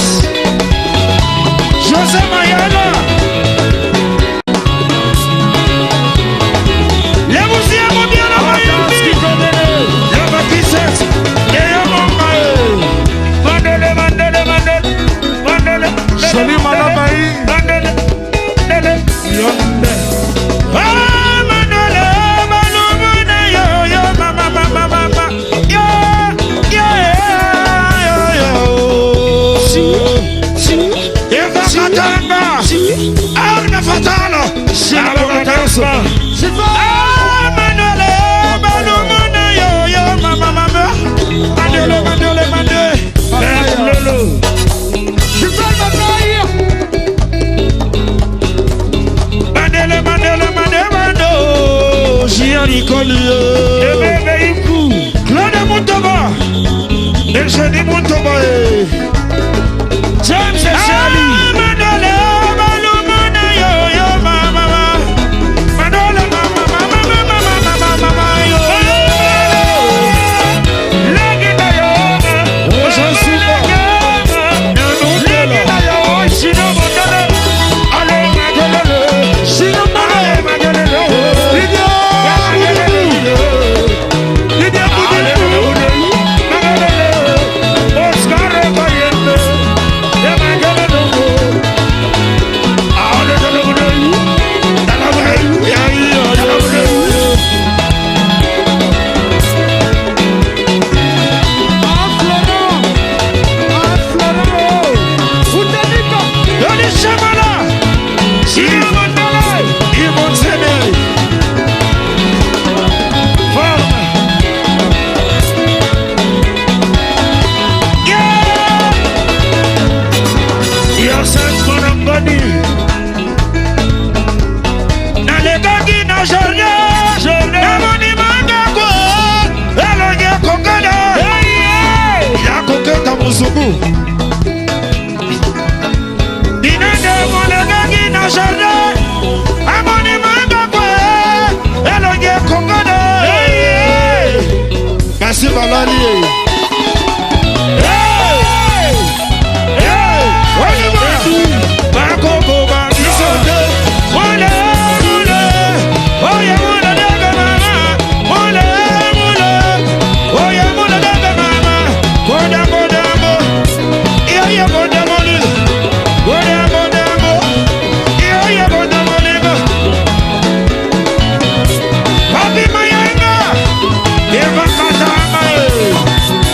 José Mayala. Les Mondial Mayambi. Le 27. Et Mandele, Mandele, Mandele, Mandele. Joli Malabaï. Mandele, Mandele. Yonde. Ah, Mandele, Malumune, yo, yo, mama, mama, mama, yo. Dinende molekaki na jardin amoni mangakwe elongi ekongana. Kasi balali ye. Bakokoma biso te. Mule, mule, oye mule dege mama. Mule, mule, oye mule dege mama. Koda, koda, mo. Iyo, iyo, koda, mole. Koda, koda, mo. Iyo, iyo, koda, mole, mo. Papi Mayanga, Eva Katama, eh.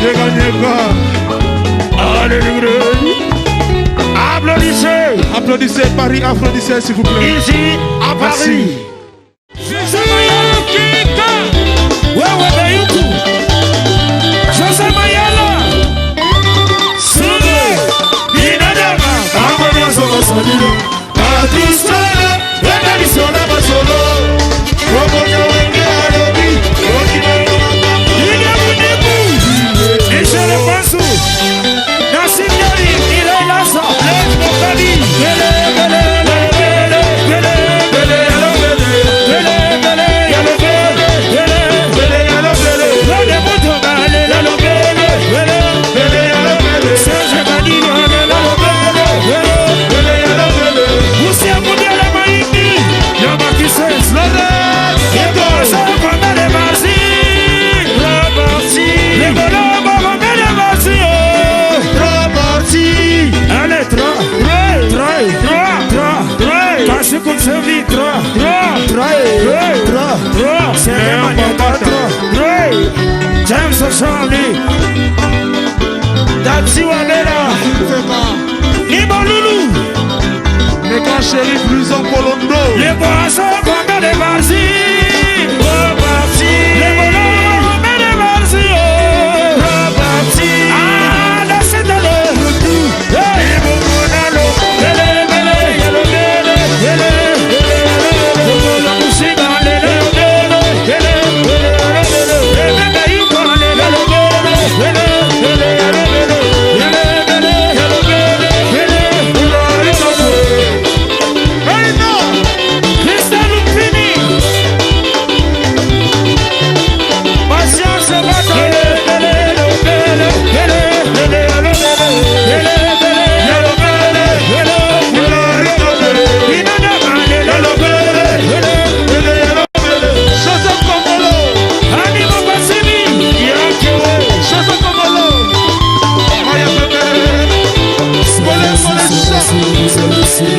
Nyeka nyeka. Alléluia. Applaudissez. Applaudissez Paris, applaudissez s'il vous plaît. Ici, à Paris. José Mayala Kika. Wewe Bayuku. José Mayala. Sule. Binadama. Bango nyonso basolilo. Batusala, beta biso na basolo. Okonya wenge alobi, okimelo makambo. William Mundibu. Michel Fansou. Nassim Dali. Mireille Lassa. Blaise Mokali. Bele, bele, bele, bele, bele, bele, bele, bele, yalo, bele, bele, Bele yalo bele. bele, Motoka, lelo, bele, bele, Bele yalo bele. Serge Kadino, lelo, bele, bele, Bele yalo bele. Moussa Moudiala Maïmi, Yamakises, Lorette, Yebosa, Komele Bazi, Lebolo, Komele Bazi, oh. Trois parties. Allez, 3, 3, 3, 3, 3, Kasi Koutsevi, 3, 3, 3, 3, 3, c'est vraiment 3, 3, James Charlie, Tati Wabela, Libolulu, Les grands chéris Blouson Polondo. Les boissons comme des Barzi, les voleurs comme des Barzi, oh. Ah, là, c'est dans le Hey. Bele, bele, yalo, bele, bele, bele, musiba, lele, bele, bele, bele, bele, bayuko, lele, bele, bele, bele, bele, bele, yalo, bele, bele, Christian Lupini. Patience Bata. Joseph Kongolo. Joseph Kongolo. Maya Pepe. Kole kole chat.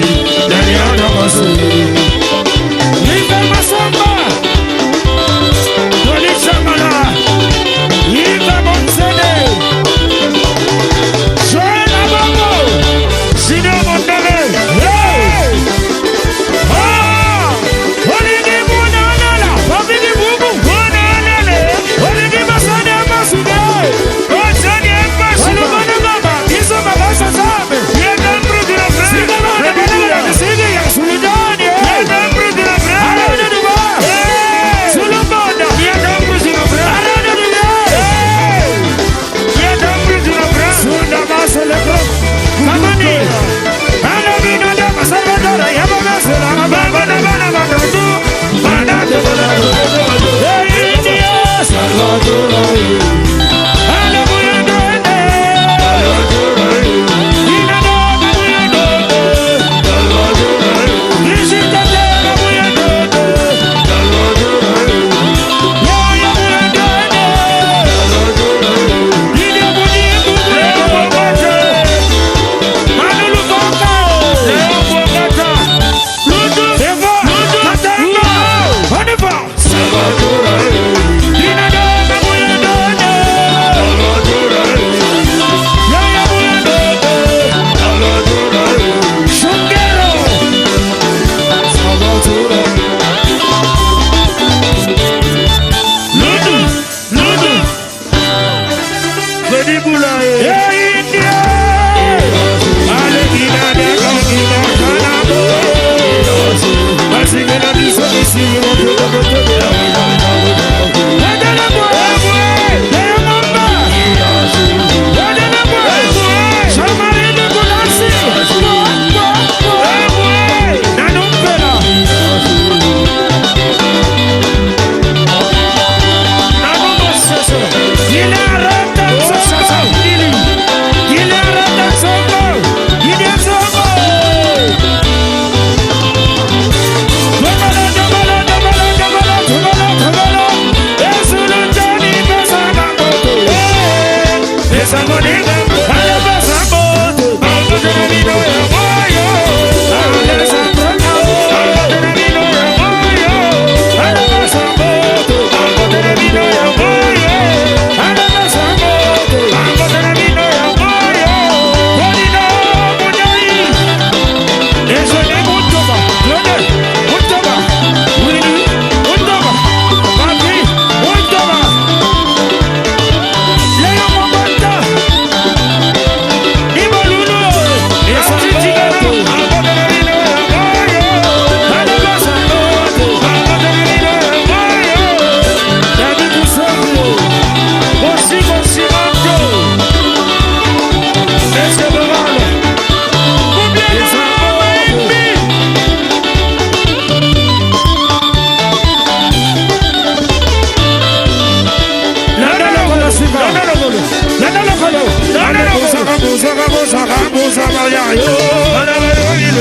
bozaka bozaka bozaka ya yo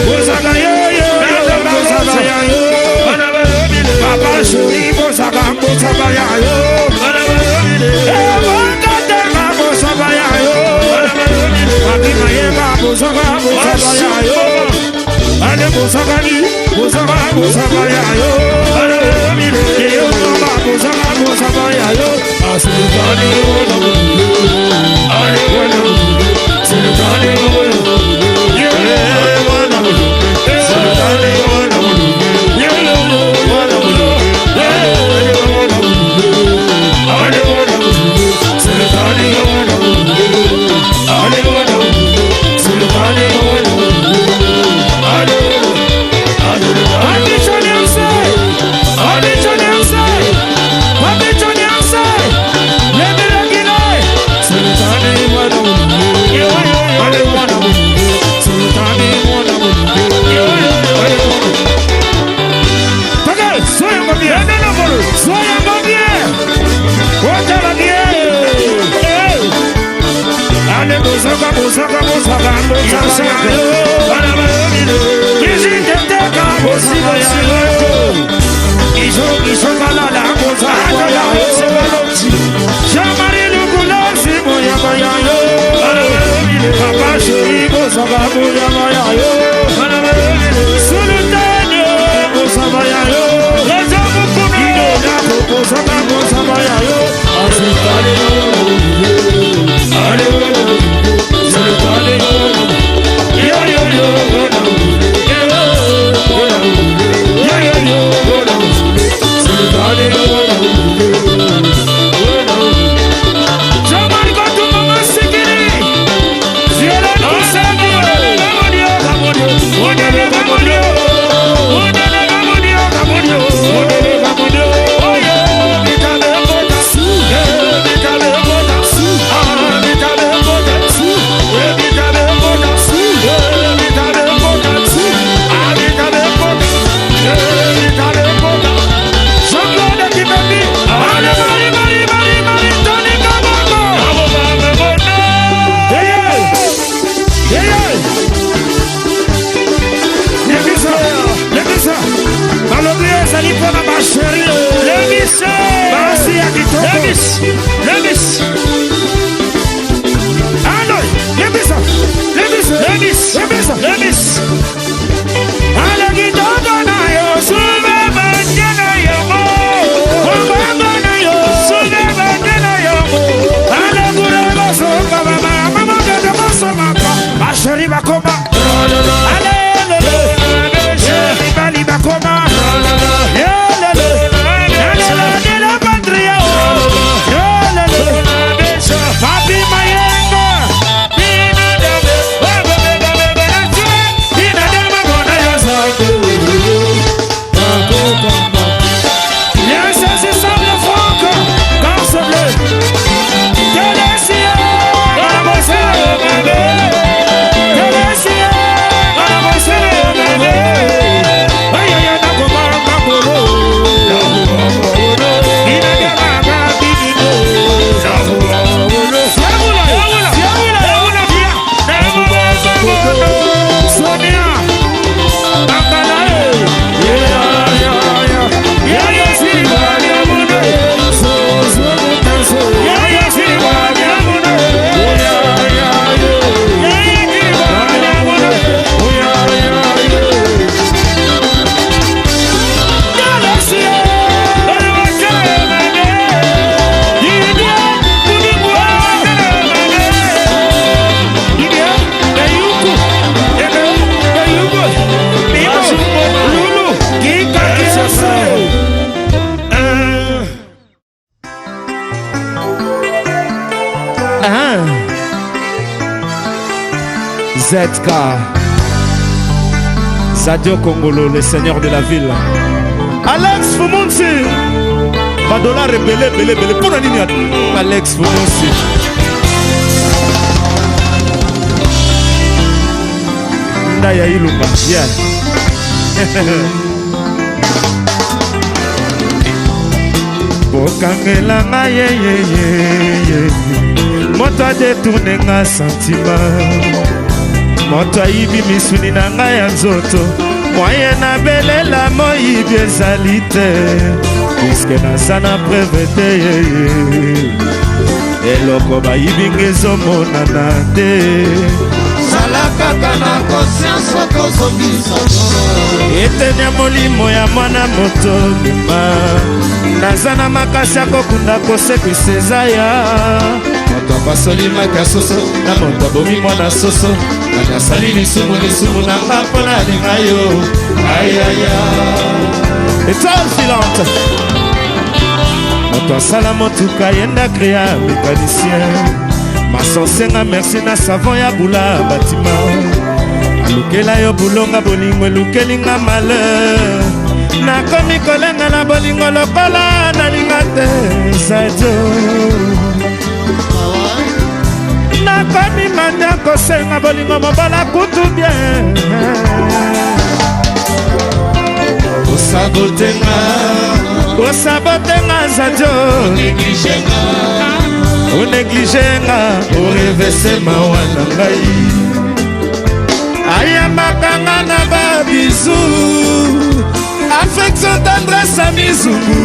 bozaka yo yo bozaka ya yo papa chéri bozaka bozaka ya yo ebongatanga bozaka ya yo papi mayeba bozaka bozaka ya yo ale bozakani bozaka bozaka ya yo eyonoma bozaka bozaka ya yo asilukani Jean-Marie Lukulasi Moyamba Yayo Papa Chéri Bosaka Moyamba Yayo Sultane Bosaka Yayo Idona Bosaka Bosaka Yayo Asitale Ale Sultane Yo yo yo Yo yo yo Sultane ZK Sadio Kongolo, le seigneur de la ville. Alex Fumunsi badollar ebele ebele ebele mpo na nini Alex Fumunsi Ndaya Ilunga yeah. Bokangela ngai yeyeyeye. Moto adetourne nga sentiment, moto ayibi misuni na ngai ya nzoto, moyen nabelela moyibi ezali te, puiske naza na preuve te. Eloko bayibi nga ezomonana te. Zala kaka na conscience okozongisa eteni ya molimo ya mwana moto bima. Naza na makasi ya kokunda kosekwisa eza ya moto apasoli maki ya soso na moto abomi mwana soso, nani asali lisumu lisumu na nga mpo nalinga yo ayaya. Étoile filante, moto asala motuka yenda créa mécanicien, masosenga merci na savon ya bula batima, alukela yo bulonga bolingo elukelinga malheur, nakomi kolenga na bolingo lokola nalinga te sadio, nakomi manda kosenga bolingo mobala kutu bien. Osabotenga osabotenga sadio, onéglige nga, orevese mawa na ngai, ayambaka nga na babizu, affection tendresse ya mizungu,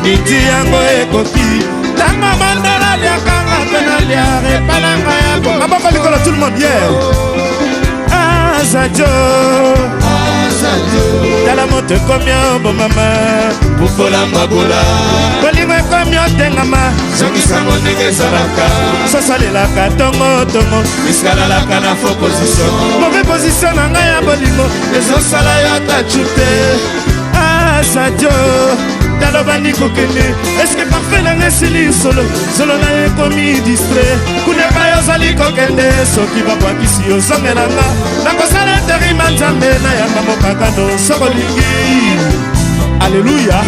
midi yango ekoki ntango mandala liakanga mpe nalia repa na ngai ya maboko likolo, tout le monde, yeah. Azadio, tala moto ekomi obomama, pupola mabola, bolingo ekomi otengama, zongisango ndenge ezalaka, sosalelaka tongo tongo, eskalalaka na faux position, mauvais position na ngai ya bolingo ezosala yo ata cu te. Azadio, tala obandi kokende, eske parfait nanga esili solo solo na ye ekomi distrait, kuna epai ozali kokende, soki babwakisi yo ozongelanga, nakosala interima nzambe nayamba mokakano soko olingi. Aleluya,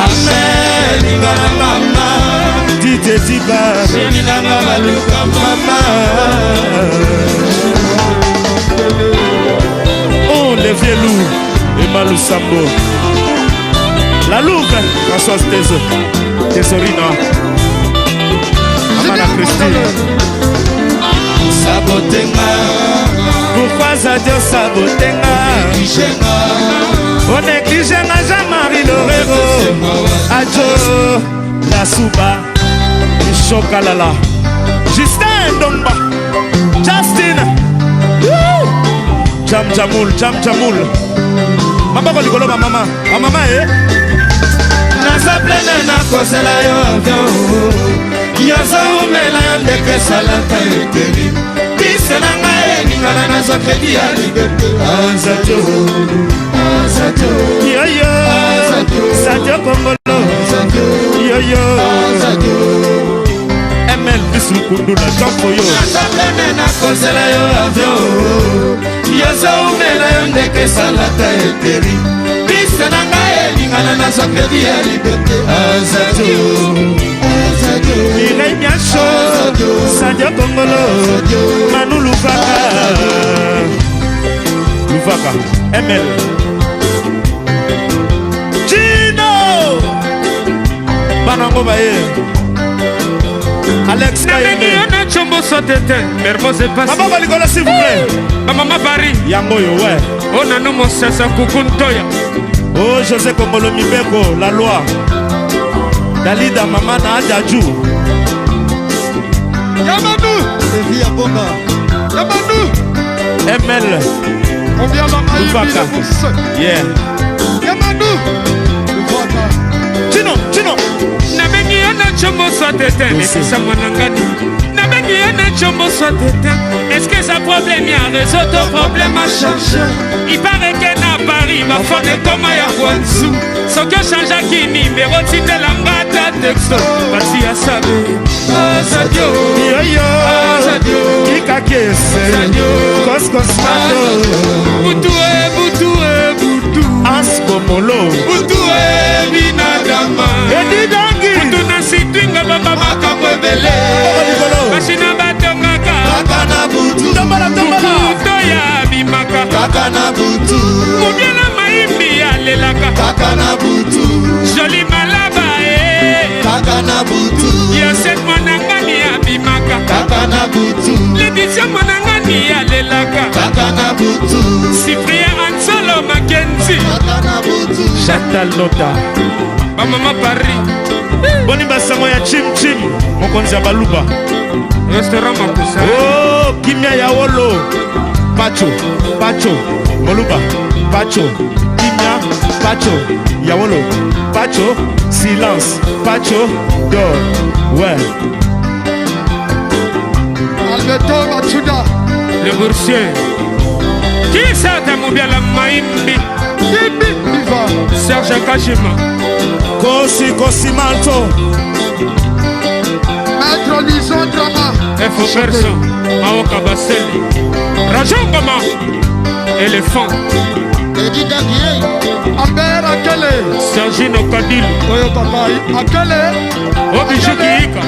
amen. Linga na mama Didie Diba, chéri nanga baluka mama. Oh, le vieux loup, Emma Lusambo. La Louve, Françoise Tezo, Tesorina. Maman la Christine. Sabotenga. Pourquoi Zadio sabotenga? On néglige nga Jean-Marie Lorero. Adjo, La Souba, Michokalala. Justin Domba, Justin. Woo! Jam Jamoul, Jam Jamoul. Maboko likolo ba mama, ba mama eh. Naza plene nakozela yo avion, yozoumela yo ndeke esalaka eteli piste na ngai eningana, nazwa kredi ya liberté. Azadio, azadio. Yoyo, Sadio Kongolo. Yoyo. ML Bisu Kundula Jean Foyo. Naza plene nakozela yo avion, yozoumela yo ndeke esalaka eteli piste na ngai eningana, nazwa kredi ya liberté. Azadio, azadio. Mireille Biancho, Sadio Kongolo, Manu Luvaka. Luvaka, ML. Gino! Banango baye. Alex Nabengi Kayembe. yo na tshombo sote te mermoz epasi. Maboko likolo s'il vous plaît. Bamama Paris. Yango yo ouais. O nanu mosasa kuku ntoya. Oh José Kongolo Mibeko, la loi. Dalida mama na Adaju. Yamadou Evi ya Bonga. Yamadou ML On vient dans Maïbi Luvaka. Yeah. Yamadou Luvaka. Chino, Chino. Nabengi yo na tshombo sote te mekisa mwana ngani. Nabengi yo na tshombo sote te. Est-ce que eza problème ya réseau to problème a charge? Il paraît que na Paris bafone ekoma ya Guangzhou. Soki ochangeaki nimero tindelanga ata texto basi ya sabe. Azadio, Yoyo. Azadio. Kikakese. Azadio. Koskos Mando. Butu e butu e butu. As Bomolo. Butu e binadama. Edi Dangi. Butu na sitwinga baba Makambo ebele basina batongaka. Kaka na butu. Tombola, tombola. Butu ya bimaka. Kaka na butu. Mobiela mayimbi alelaka. Kaka na butu. Joli malaba e. Kaka na butu. Yosef mwanangani. butu. Leticia Mwanangani alelaka. Kaka na butu. Cyprien Ansolo Mackenzie. Kaka na butu. Chantal Nota. Bamama Paris. Boni basango ya chim chim mokonzi ya baluba. Restaurant Makusa. Oh, kimia ya wolo. Pacho, Pacho, Moluba, Pacho, kimia, Pacho, ya wolo, Pacho, silence, Pacho, dor. Ouais. Alberto Machuda. Le boursier. Kisata Moubiala Maimbi. Kimbi Viva. Serge Kashima. Kosi Kosi Malto. Maître Lison Drama. F. Perso. Maoka Baseli. Rajon Goma. Éléphant. Albert Akele. Sergino Kadil. Oyo papa Akele. Obiju Kiika.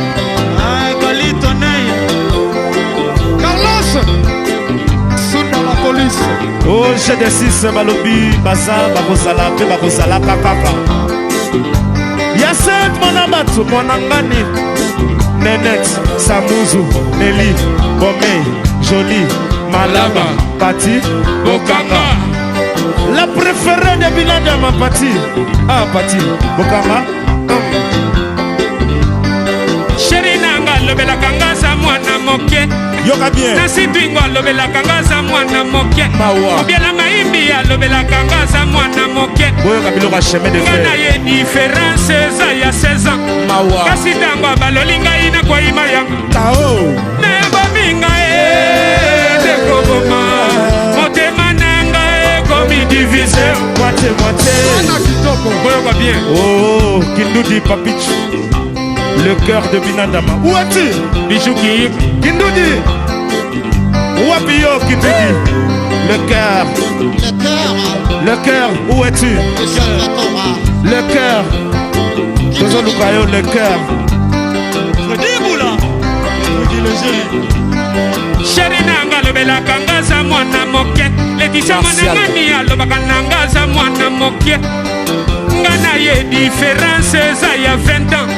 Carlos. Sunda la police. Oh, GD6 balobi baza bakozala mpe bakozalaka kaka. Yacinthe mwana bato mwana ngani. Nenet, Samuzu, Nelly, Bomé, Jolie, Malaba, Pati, Bokanga. La préférée de Binadama, Pati. Ah, Pati, Bokanga. Chéri nanga alobelaka nga aza mwana moke. Yoka bien. Nasi Twingo alobelaka nga aza mwana moke. Mawa. Obiala Maimbi alobelaka nga aza mwana moke. Boyoka biloko ya chemin de Nga na fer. ye différence eza ya 16 ans. Mawa. Kasi ntango abaloli ngai nakoyima yango. Kao. Nebomi ngai ekoboma motema na ngai ekomi divise. Moitié, moitié. Ana Kitoko. Boyoka bien. Oh, Kindudi Papich. Le cœur de Binadama. Où es-tu? Bijou Kiika. Kindudi. Wapi yo, Kindudi. Le cœur. Le cœur. Le cœur, où es-tu? Le Salvatore. Le cœur. Tozoluka yo, le cœur. Chéri nanga alobelaka nga aza mwana moke. Leticia Martial. Mwanangani alobaka na nga aza mwana moke. Nga na ye différence eza ya 20 ans.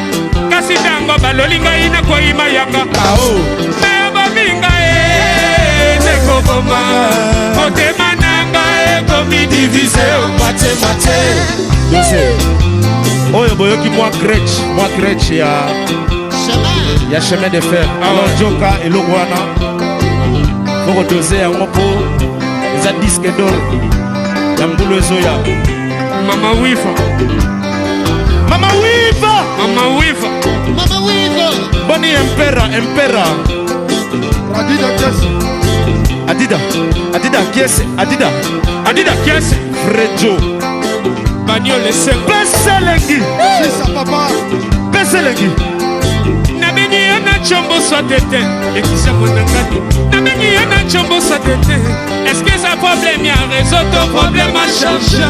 Kasi ntango baloli ngai nakoyima yanga. Kao. Nayobomi ngai nekoboma motema na ngai ekomi divise. Moitié, moitié. Dossier. Oyo boyoki mwa crèche, mwa crèche ya Chemin. ya chemin de fer. Ah Alors ouais. joka eloko wana faut kodose yango mpo eza disque d'or ya mbulu ezoya. Mama Wifa, Mama Wiva, Mama Wifa, Mama Wivo. boni impera impera. Radida Jesse. Adida, Adida Kiese, Adida, Adida Kiese, Frejo. Bagnole Sengo. Peselengi, Sisa papa. Peselengi. Nabengi yo na tshombo soit te Leticia Mwanangani. Nabengi yo na tshombo soit te. Est-ce que eza problème ya réseau to problème ya charge?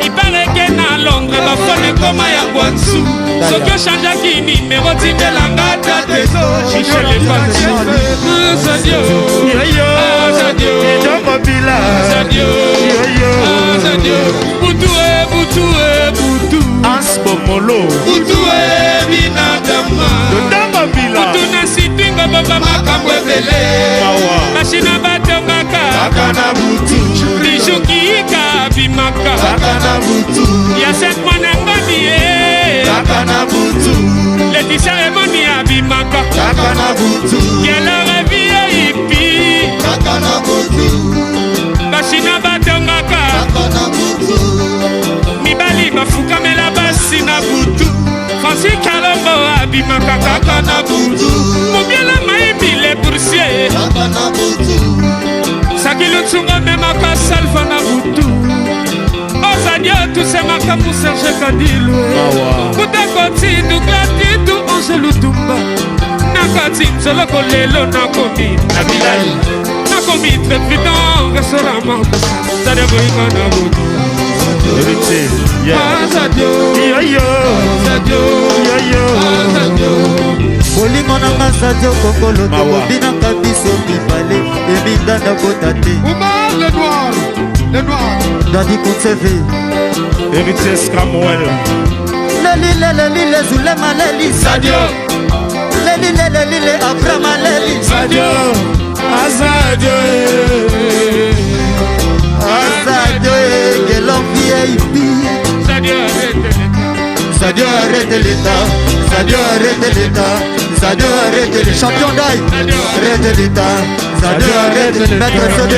Il paraît que na Londres bafone ekoma ya Guangzhou. Soki ochangeaki nimero tindelanga ata te. Michel Lepage. Sadio. Yoyo, Sadio. Idongo Bila. Sadio. Yoyo, Sadio. Butu e butu e butu. Hans Bomolo. Butu e binadama. Dodongo Bila. Butu na sitingo baba makambo ebele. Mawa. Mashina batongaka. Kaka na butu. Bijou Kiika abimaka. Kaka na butu. Yacinthe Mwanangani ye. Kaka na butu. Leticia Emoni abimaka. Kaka na butu. Kelore vie ipi. Kaka na butu. Bashina batongaka. Kaka na butu. Mibali bafukamela basi na butu. Francis Kalombo abimaka kaka na butu. Mobiala Maimbi le boursier. Kaka na butu. Sakilu Tsunga memaka salva na butu. Ozadio tusemaka mu Serge Kadilu. Mawa. Kutakoti Douglas Titu Angelu Tumba. Nakati nzoloko lelo nakomi na bilai. Nakomi très prudent restaurant Makusa. Zadio boyinga na butu. Héritier. Yeah. Zadio. Yoyo, Zadio. yoyo. Zadio. Bolingo na nga Sadio Kongolo. Mawa. Tokobinaka biso mibale emindanda kota te. Oumar le noir. Le noir. Dadi Konseve. Héritier Scamwell. Lelile lelile Zulema leli. Sadio. Lelile lelile Abraham leli. Sadio. Zadio arrête l'état, Zadio arrête le champion d'ail, arrête l'état, Zadio arrête maître CD.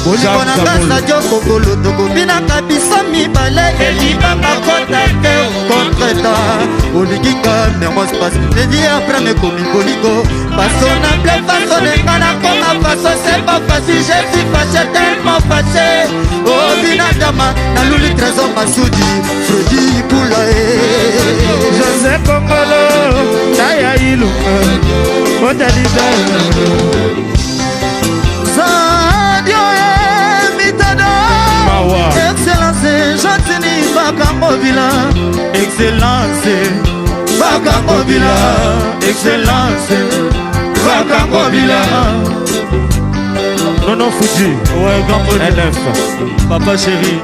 Bolingo na nga Sadio Kongolo tokobinaka biso mibale elibanga kota te contretemps olingi nga mermos pas levi après mekomi bolingo façonnable façonne nga nakoma façon c'est pas facile je suis fâché tellement fâché obina dama naluli trésor masudi fredi pula e José Kongolo Taya Ilunga Otalisa Zadio mitado Excellence Jantini Bakangobila Excellence Bakangobila Excellence Bakangobila Nono Fuji Ouais, grand NF Papa chéri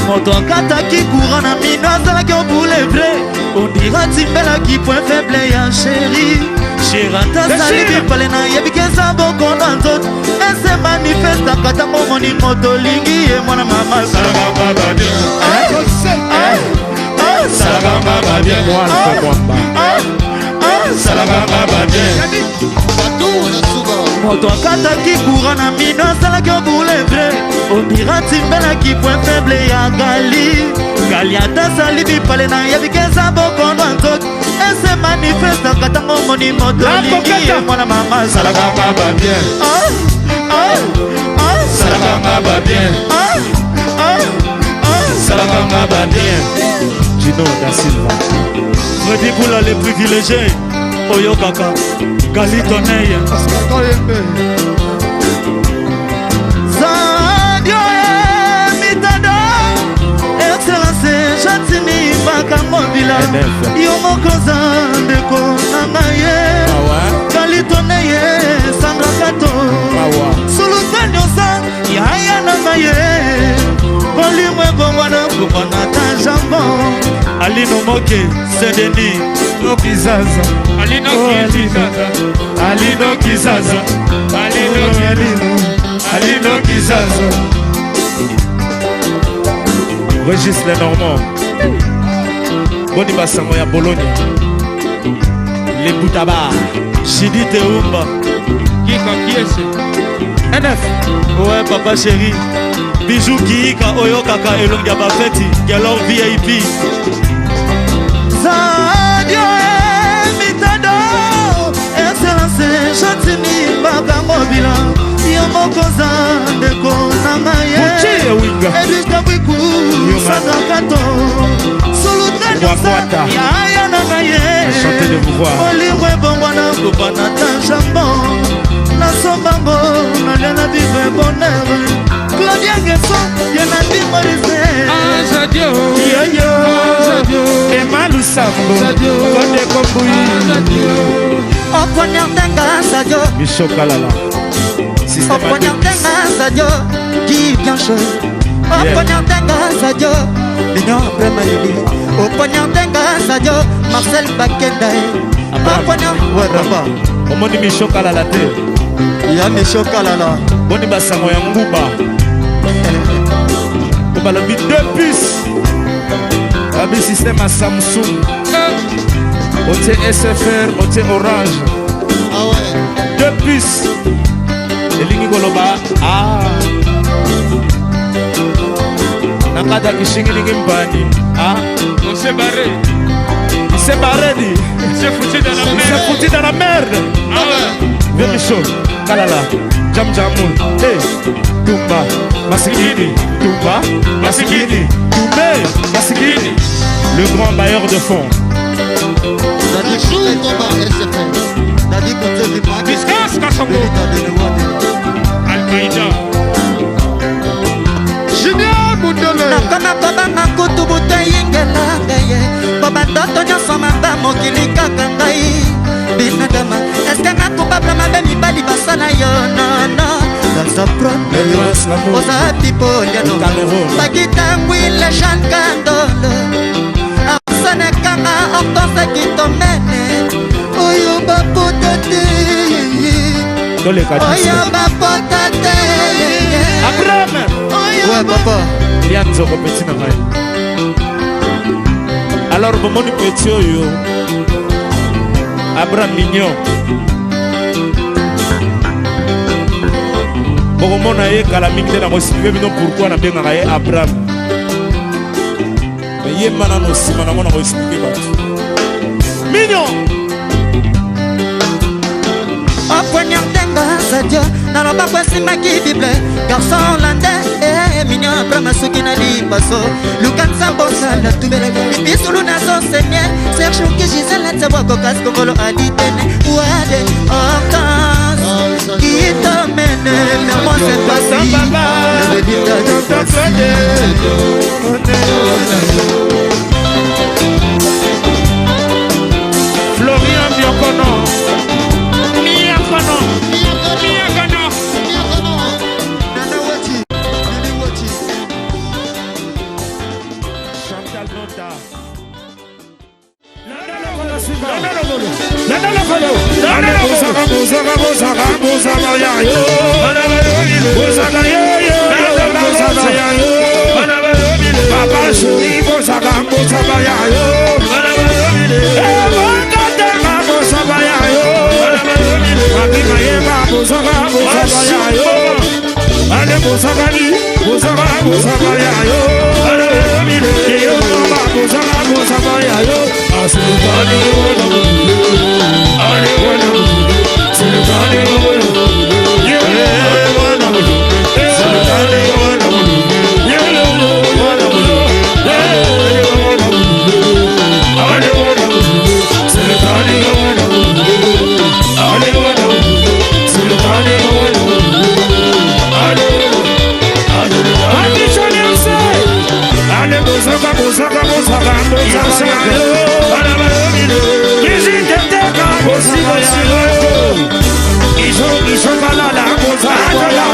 moto akataki courant na mino azalaki obule vrai ondira timbelaki point faible ya chéri sherata asali bipale nayebi keza bokono ya nzoto ese manifestaka ntango omoni moto olingi ye mwana mama moto akataki courant na mino asalaki obule vrai ondira timbelaki point faible ya gali gali ata asali bipale nayebi keza bokono ya nzoto ese manifestaka ntango omoni moto olingi ye mwana mama Salaka ba bien. Salaka ba bien. Salaka ba bien. Gino da Silva Fredi Boula le privilégié oyokaka Gali Tonneil Zadio mitado Excellence Jantini makambo bila yo moko oza ndeko na ngai ye Gali Tonneil Sandra Kato Sulutani oza yaya na ngai ye bolimo ebongwana kobwana ta jambon Alino Moke Saint-Denis Kizaza Alino Kizaza Alino Kizaza Alino Alino Alino Kizaza Régis Lenormand Boni basango ya Bologna Les Boutaba Chidi Teumba Kika Kiese NF Ouais papa chéri Bijou Kiika oyokaka elongi ya bafeti Galor VIP Zadio mitado Excellence Jantini makambo bila yo moko oza ndeko na ngai Edwige Kabwiku Sandra Kato Sulutani oza yaya na ngai ye bolingo ebongwana kobana ta jambon nasombango nalia na vivre bonheur Claudia Ngeso ye na bimorise Yoyo Emma Lusambo Konde Kombui Oponyandenga Sadio Micho Kalala Oponyandenga Sadio Qui bien chaud Oponyandenga Sadio Mignon après Malili Oponyandenga Sadio Marcel Bakenda Oponya Ouais papa omoni Micho Kalala te ya Micho Kalala boni basango ya nguba po balobi deux puces babi système ya Samsung otie SFR otie Orange deux puces elingi koloba ah na kati ya kishingilingi mpani ah On s'est barré. Il s'est barré dit. Il s'est foutu dans la Il merde. s'est foutu dans la merde. Ah ouais. Vieux Micho, Kalala, Jam Jamoul, hey, Tumba, Masikini, Tumba, Masikini, Toumé, Masikini, le grand bailleur de fonds. Discuss Kasongo. Al-Qaïda. Junior Mundele nakoma kobanga kutu butu eyingela ngai po bandoto nyonso maba mokili kaka ngai binadama eske nga coupable mabe mibali basala yo nono naza problème oza pipoliano bakitangwile jean kandolo arsene kanga hortense kitomene oyo bapota te Toleka oyo bapota te Abraham Ouais, papa. Lia nzoko petit na ngai. Alors bomoni petit oyo Abraham Mignon, bokomona ye kala mingi te. Nakoexpliquer bino pourquoi nabengaka ye Abraham, mais yemba nano, nsima nango nakoexpliquer bato. Mignon. Opwenyantenga sadio na lobako esimbaki bible, garçon hollandais e mignon Abraham, soki na libaso luka nzambe osala tubele bisulu nazosenye Serge Oki, Gisele Tsebwako, kasi kongolo aditene wade Hortense qui t'emmène vers moi cette fois-ci. Le dictat de. Florian Biokono. Miakono, Miakono. Nana Wati, Lili Wati. Chantal Nota. Bozaka, bozaka, bozaka, bozaka ya yo. Bozaka yo yo, bozaka ya yo. Papa chéri, bozaka, bozaka ya yo. Eh, bokatanga, bozaka ya yo. Papi Mayeba, bozaka, bozaka ya yo. Ale bozaka ni, bozaka, bozaka ya yo. Eyo mama, bozaka, bozaka ya yo. Asulukani wana, ale wana, sulukani wana, yeah wana, sulukani wana, yeah wana, yeah wana, ale wana, sulukani wana, ale wana, sulukani wana, ale ale bozaka, bozaka, bozaka, bozaka yo. Brigitte Teka, bozaka yo. Iso, iso kalala, bozaka yo.